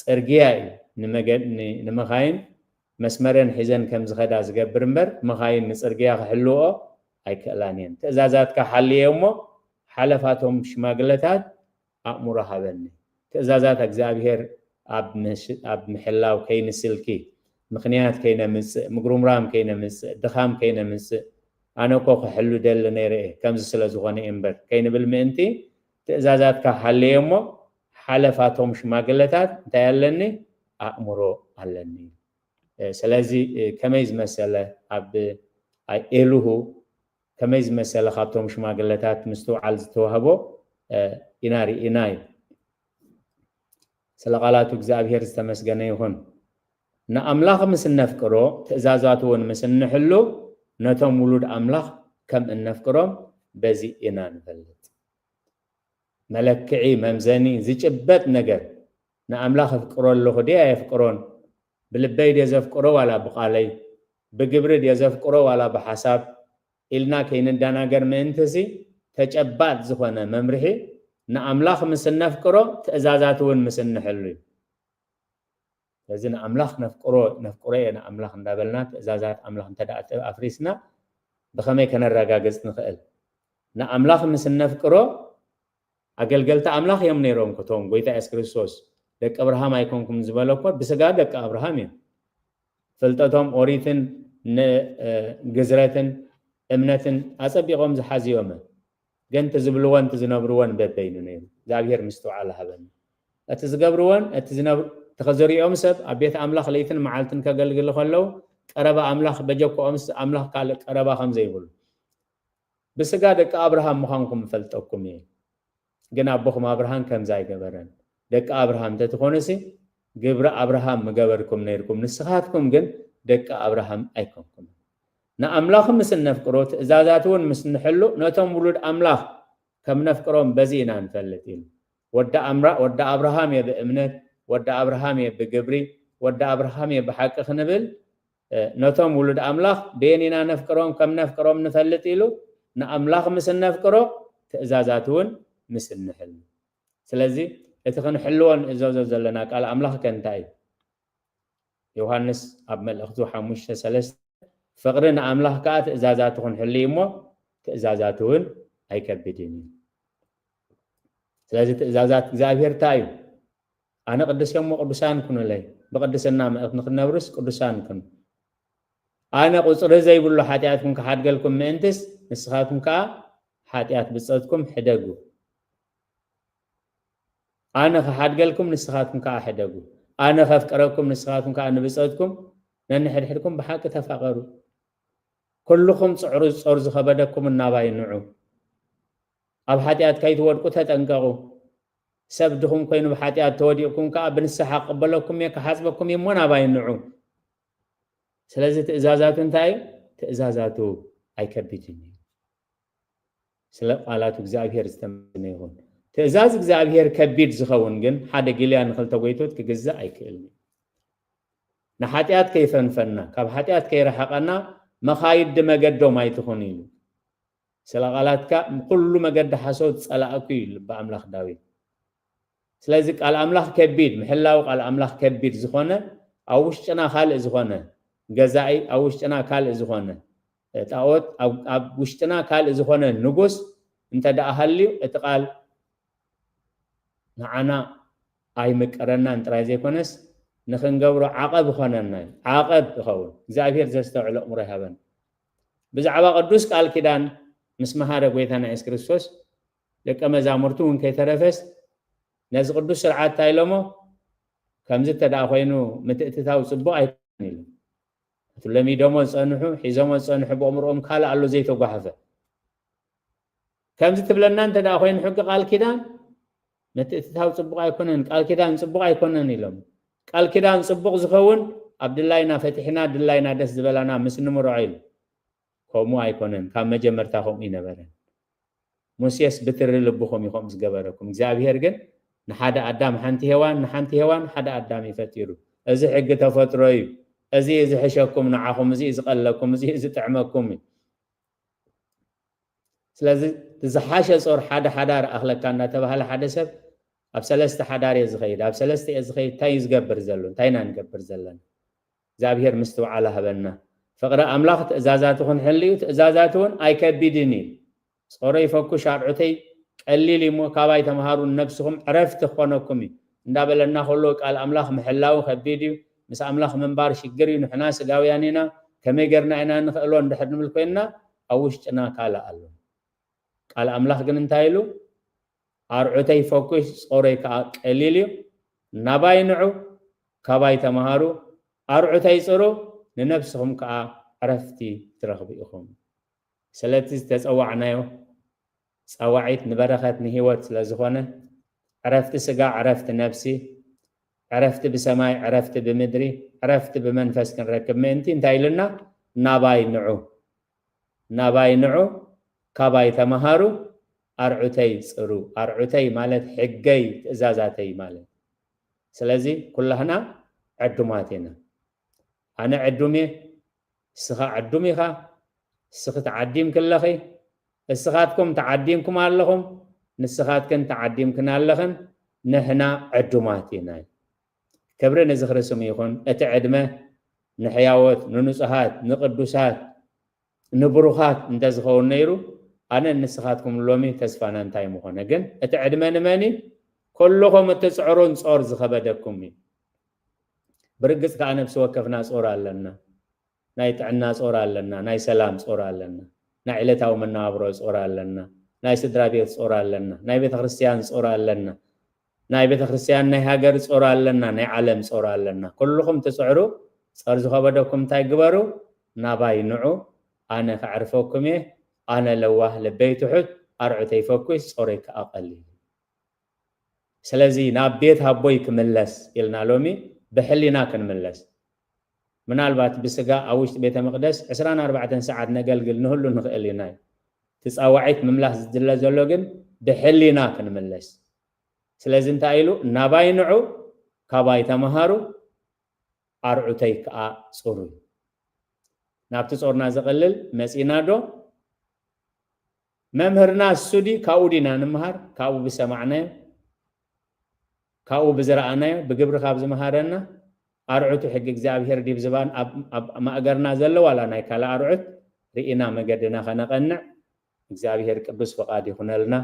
ጽርግያ እዩ ንመገ-፣ ን-፣ ንመኻይን መስመረን ሒዘን ከም ዝኸዳ ዝገብር እምበር፣ መኻይን ንጽርግያ ክሕልውኦ ኣይክእላን እየን። ትእዛዛትካ ሓልየ እሞ ሓለፋቶም ሽማግለታት ኣእምሮ ሃበኒ። ትእዛዛት እግዚኣብሔር ኣብ ምሽ-፣ ኣብ ምሕላው ከይንስልኪ፣ ምኽንያት ከይነምጽእ፣ ምጉርምራም ከይነምጽእ፣ ድኻም ከይነምጽእ፣ ኣነ እኮ ክሕሉ ደሊ ነይረ እየ፣ ከምዚ ስለ ዝኾነ እየ እምበር ከይንብል ምእንቲ፣ ትእዛዛትካ ሃለየ እሞ፣ ሓለፋቶም ሽማግለታት እንታይ ኣለኒ? ኣእምሮ ኣለኒ። እ፣ ስለዚ፣ እ፣ ከመይ ዝመሰለ ኣብ፣ ኣብ ኤልሁ ከመይ ዝመሰለ ካብቶም ሽማግለታት ምስትውዓል ዝተዋህቦ፣ እ፣ ኢና ርኢና እዩ። ስለ ቃላቱ እግዚኣብሔር ዝተመስገነ ይኹን። ንኣምላኽ ምስ እነፍቅሮ፣ ትእዛዛቱ እውን ምስ እንሕሉ፣ ነቶም ውሉድ ኣምላኽ ከም እነፍቅሮም በዚ ኢና ንፈልጥ። መለክዒ፣ መምዘኒ፣ ዝጭበጥ ነገር፣ ንኣምላኽ እፍቅሮ ኣለኹ ድየ ኣየፍቅሮን፣ ብልበይ ድየ ዘፍቅሮ ዋላ ብቓለይ፣ ብግብሪ ድየ ዘፍቅሮ ዋላ ብሓሳብ ኢልና ከይንደናገር ምእንትሲ፣ ተጨባጥ ዝኾነ መምርሒ፣ ንኣምላኽ ምስ እነፍቅሮ፣ ትእዛዛቱ እውን ምስ እንሕሉ እዩ። ስለዚ ንኣምላኽ ነፍቅሮ፣ ነፍቅሮ እየ ንኣምላኽ እንዳበልና ትእዛዛት ኣምላኽ እንተ ደኣ ኣፍሪስና ብኸመይ ከነረጋግጽ ንኽእል? ንኣምላኽ ምስ እነፍቅሮ፣ ኣገልገልቲ ኣምላኽ እዮም ነይሮም። እቶም ጎይታ የሱስ ክርስቶስ፣ "ደቂ ኣብርሃም ኣይኮንኩም" ዝበለ እኮ ብስጋ ደቂ ኣብርሃም እዮም። ፍልጠቶም ኦሪትን ን-፣ እ፣ ግዝረትን እምነትን ኣጸቢቖም ዝሓዝዮም። ግን እቲ ዝብልዎን እቲ ዝነብርዎን በበይኑ ነይሩ። እግዚኣብሔር ምስትውዓል ሃበኒ። እቲ ዝገብርዎን እቲ ዝነብ-፣ ተኸዘሪኦም ሰብ ኣብ ቤት ኣምላኽ ለይትን መዓልትን ከገልግሉ ከለዉ፣ ቀረባ ኣምላኽ በጀክኦምስ ኣምላኽ ካልእ ቀረባ ከም ዘይብሉ። "ብስጋ ደቂ ኣብርሃም ምዃንኩም እፈልጠኩም እየ፣ ግን ኣቦኹም ኣብርሃም ከምዚ ኣይገበረን። ደቂ ኣብርሃም እንተትኾኑሲ፣ ግብሪ ኣብርሃም ምገበርኩም ነይርኩም። ንስኻትኩም ግን ደቂ ኣብርሃም ኣይኮንኩምን።" ንኣምላኽ ምስ እነፍቅሮ፣ ትእዛዛቱ እውን ምስ ንሕሉ፣ ነቶም ውሉድ ኣምላኽ ከም ነፍቅሮም በዚ ኢና ንፈልጥ ኢሉ። ወዲ ኣምራ-፣ ወዲ ኣብርሃም እየ ብእምነት፣ ወዲ ኣብርሃም እየ ብግብሪ፣ ወዲ ኣብርሃም እየ ብሓቂ ክንብል፣ እ፣ ነቶም ውሉድ ኣምላኽ በየን ኢና ነፍቅሮም፣ ከም ነፍቅሮም ንፈልጥ ኢሉ፣ ንኣምላኽ ምስ እነፍቅሮ፣ ትእዛዛቱ እውን ምስ እንሕሉ። ስለዚ እቲ ክንሕልዎ ንእዘዞ ዘለና ቃል ኣምላኽ ከ እንታይ እዩ? ዮሃንስ ኣብ መልእኽቱ ሓሙሽተ ሰለስተ፣ "ፍቕሪ ንኣምላኽ ከኣ ትእዛዛቱ ክንሕሉ እዩ እሞ፣ ትእዛዛቱ እውን ኣይከብድን እዩ።" ስለዚ ትእዛዛት እግዚኣብሔር እንታይ እዩ? "ኣነ ቅዱስ እየ እሞ ቅዱሳን ኩኑለይ።" ብቅድስና ምእንቲ ንክንነብርስ ቅዱሳን ኩኑ። "ኣነ ቁጽሪ ዘይብሉ ሓጢኣትኩም ክሓድገልኩም ምእንትስ፣ ንስኻትኩም ከኣ ሓጢኣት ብጾትኩም ሕደጉ።" ኣነ ክሓድገልኩም ንስኻትኩም ከኣ ሕደጉ። ኣነ ከፍቅረኩም ንስኻትኩም ከኣ ንብጾትኩም ነንሕድሕድኩም ብሓቂ ተፋቐሩ። ኩልኹም ጽዕሩ ጾር ዝኸበደኩም እናባይ ንዑ። ኣብ ሓጢኣት ከይትወድቁ ተጠንቀቑ። ሰብ ድኹም ኮይኑ ብሓጢኣት ተወዲቕኩም ከኣ ብንስሓ ክቕበለኩም እየ፣ ክሓጽበኩም እየ እሞ ናባይ ንዑ። ስለዚ ትእዛዛቱ እንታይ እዩ? ትእዛዛቱ ኣይከቢድን እዩ። ስለ ቃላቱ እግዚኣብሔር ዝተመስገነ ይኹን። ትእዛዝ እግዚኣብሔር ከቢድ ዝኸውን ግን ሓደ ጊልያ ንኽልተ ጎይቶት ክግዛእ ኣይክእልን እዩ። ንሓጢኣት ከይፈንፈና፣ ካብ ሓጢኣት ከይረሓቐና መኻይዲ መገዶም ኣይትኹኑ ኢሉ። ስለ ቃላትካ ኩሉ መገዲ ሓሶት ጸላእኩ እዩ ልቢ ኣምላኽ ዳዊት። ስለዚ ቃል ኣምላኽ ከቢድ፣ ምሕላው ቃል ኣምላኽ ከቢድ ዝኾነ፣ ኣብ ውሽጥና ካልእ ዝኾነ ገዛኢ፣ ኣብ ውሽጥና ካልእ ዝኾነ ጣኦት፣ ኣብ፣ ኣብ ውሽጥና ካልእ ዝኾነ ንጉስ እንተ ደኣ ሃልዩ፣ እቲ ቃል ንዓና ኣይምቀረናን ጥራይ ዘይኮነስ ንኽንገብሮ ዓቐብ ይኾነና እዩ። ዓቐብ ይኸውን። እግዚኣብሔር ዘስተውዕል ኣእምሮ ይሃበን። ብዛዕባ ቅዱስ ቃል ኪዳን ምስ መሃረ ጎይታና የሱስ ክርስቶስ ደቀ መዛሙርቱ እውን ከይተረፈስ ነዚ ቅዱስ ስርዓት እንታይ ኢሎሞ? ከምዚ እንተ ደኣ ኮይኑ ምትእትታው ጽቡቕ ኣይኮነን ኢሉ። እቲ ለሚዶሞ ዝጸንሑ፣ ሒዞሞ ዝጸንሑ ብኣእምሮኦም ካልእ ኣሎ ዘይተጓሕፈ። ከምዚ ትብለና እንተ ደኣ ኮይኑ ሕጊ ቃል ኪዳን ምትእትታው ጽቡቕ ኣይኮነን፣ ቃል ኪዳን ጽቡቕ ኣይኮነን ኢሎም። ቃል ኪዳን ጽቡቕ ዝኸውን ኣብ ድላይና ፈቲሕና ድላይና ደስ ዝበላና ምስ ንምርዖ ኢሉ። ከምኡ ኣይኮነን፣ ካብ መጀመርታ ከምኡ ይነበረን። ሙሴስ ብትሪ ልብኹም እዩ ከምኡ ዝገበረኩም። እግዚኣብሔር ግን ንሓደ ኣዳም ሓንቲ ሄዋን፣ ንሓንቲ ሄዋን ሓደ ኣዳም እዩ ፈጢሩ። እዚ ሕጊ ተፈጥሮ እዩ። እዚ ዝሕሸኩም ንዓኹም፣ እዚ ዝቐለኩም፣ እዚ ዝጥዕመኩም እዩ። ስለዚ ዝሓሸ ጾር ሓደ ሓዳር ኣኽለካ እናተባህለ ሓደ ሰብ ኣብ ሰለስተ ሓዳር እየ ዝኸይድ፣ ኣብ ሰለስተ እየ ዝኸይድ፣ እንታይ እዩ ዝገብር ዘሎ? እንታይ ኢና ንገብር ዘለና? እግዚኣብሔር ምስትውዓል ሃበና። ፍቕሪ ኣምላኽ ትእዛዛቱ ክንሕልዩ፣ ትእዛዛቱ እውን ኣይከቢድን እዩ። ጾረይ ፈኩሽ ኣርዑተይ ቀሊል እዩ እሞ ካባይ ተምሃሩ፣ ንነብስኹም ዕረፍቲ ክኾነኩም እዩ እንዳበለና ከሎ ቃል ኣምላኽ ምሕላው ከቢድ እዩ። ምስ ኣምላኽ ምንባር ሽግር እዩ። ንሕና ስጋውያን ኢና፣ ከመይ ጌርና ኢና ንኽእሎ እንድሕር ንብል ኮይንና ኣብ ውሽጥና ካልእ ኣሎ። ቃል ኣምላኽ ግን እንታይ ኢሉ? ኣርዑተይ ፈኩሽ ጾረይ ከኣ ቀሊል እዩ። ናባይ ንዑ፣ ካባይ ተምሃሩ፣ ኣርዑተይ ጽሩ፣ ንነብስኹም ከኣ ዕረፍቲ ትረኽቡ ኢኹም። ስለቲ ዝተጸዋዕናዮ ጻዋዒት ንበረኸት ንህይወት ስለ ዝኾነ ዕረፍቲ ስጋ፣ ዕረፍቲ ነብሲ፣ ዕረፍቲ ብሰማይ፣ ዕረፍቲ ብምድሪ፣ ዕረፍቲ ብመንፈስ ክንረክብ ምእንቲ እንታይ ኢሉና? ናባይ ንዑ፣ ናባይ ንዑ፣ ካባይ ተምሃሩ፣ ኣርዑተይ ጽሩ። ኣርዑተይ ማለት ሕገይ፣ ትእዛዛተይ ማለት። ስለዚ ኩላህና ዕዱማት ኢና። ኣነ ዕዱም እየ፣ እስኻ ዕዱም ኢኻ፣ እስኺ ተዓዲምኪ ኣለኺ፣ እስኻትኩም ተዓዲምኩም ኣለኹም፣ ንስኻትክን ተዓዲምክን ኣለኽን፣ ንሕና ዕዱማት ኢና። ክብሪ ንዝኽሪ ስሙ ይኹን። እቲ ዕድመ ንሕያዎት፣ ንንጹሃት፣ ንቅዱሳት፣ ንብሩኻት እንተዝኸውን ነይሩ፣ ኣነ ንስኻትኩም ሎሚ ተስፋና እንታይ ምኾነ? ግን እቲ ዕድመ ንመን እዩ? ኩልኹም እትጽዕሩን ጾር ዝኸበደኩም እዩ። ብርግጽ ከኣ ነፍሲ ወከፍና ጾር ኣለና። ናይ ጥዕና ጾር ኣለና፣ ናይ ሰላም ጾር ኣለና፣ ናይ ዕለታዊ መነባብሮ ጾር ኣለና፣ ናይ ስድራ ቤት ጾር ኣለና፣ ናይ ቤተ ክርስቲያን ጾር ኣለና፣ ናይ ቤተ ክርስቲያን ናይ ሃገር ጾር ኣለና፣ ናይ ዓለም ጾር ኣለና። ኩልኹም ትጽዕሩ፣ ጸር ዝኸበደኩም እንታይ ግበሩ? ናባይ ንዑ፣ ኣነ ከዕርፈኩም እየ። ኣነ ለዋህ፣ ልበይ ትሑት፣ ኣርዑተይ ፈኲስ፣ ጾረይ ከኣ ቀሊል። ስለዚ ናብ ቤት ኣቦይ ክምለስ ኢልና ሎሚ ብሕሊና ክንምለስ። ምናልባት ብስጋ ኣብ ውሽጢ ቤተ መቕደስ ዕስራን ኣርባዕተን ሰዓት ነገልግል ንህሉ ንኽእል ኢና። ትጻዋዒት ምምላስ ዝድለ ዘሎ ግን ብሕሊና ክንምለስ። ስለዚ እንታይ ኢሉ? ናባይ ንዑ፣ ካባይ ተምሃሩ፣ ኣርዑተይ ከኣ ጽሩ። ናብቲ ጾርና ዘቐልል መጺና ዶ? መምህርና እሱ ድዩ? ካብኡ ዲና ንምሃር? ካብኡ ብሰማዕናዮ፣ ካብኡ ብዝረኣናዮ፣ ብግብሪ ካብ ዝመሃረና፣ ኣርዑቱ ሕጊ እግዚኣብሔር ድዩ ዝባን ኣብ፣ ኣብ ማእገርና ዘሎ ዋላ ናይ ካልእ ኣርዑት ርኢና መገድና ከነቐንዕ እግዚኣብሔር ቅዱስ ፍቓድ ይኹነልና።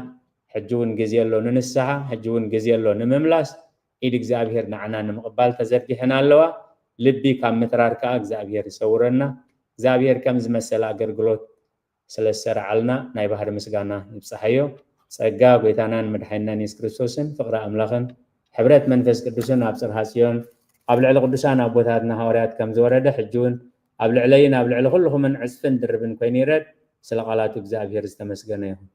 ሕጂ እውን ግዜ ኣሎ ንንስሓ፣ ሕጂ እውን ግዜ ኣሎ ንምምላስ። ኢድ እግዚኣብሔር ንዓና ንምቕባል ተዘርጊሐን ኣለዋ። ልቢ ካብ ምትራር ከኣ እግዚኣብሔር ይሰውረና። እግዚኣብሔር ከም ዝመሰለ ኣገልግሎት ስለ ዝሰርዓልና ናይ ባህሪ ምስጋና ይብጽሓዮ። ጸጋ ጐይታናን መድሓኒናን የሱስ ክርስቶስን ፍቕሪ ኣምላኽን ሕብረት መንፈስ ቅዱስን ኣብ ጽርሃ ጽዮን ኣብ ልዕሊ ቅዱሳን ኣቦታትና ሃዋርያት ከም ዝወረደ ሕጂ እውን ኣብ ልዕለይን ኣብ ልዕሊ ኩልኹምን ዕጽፍን ድርብን ኮይኑ ይረድ። ስለ ቃላቱ እግዚኣብሔር ዝተመስገነ ይኹን።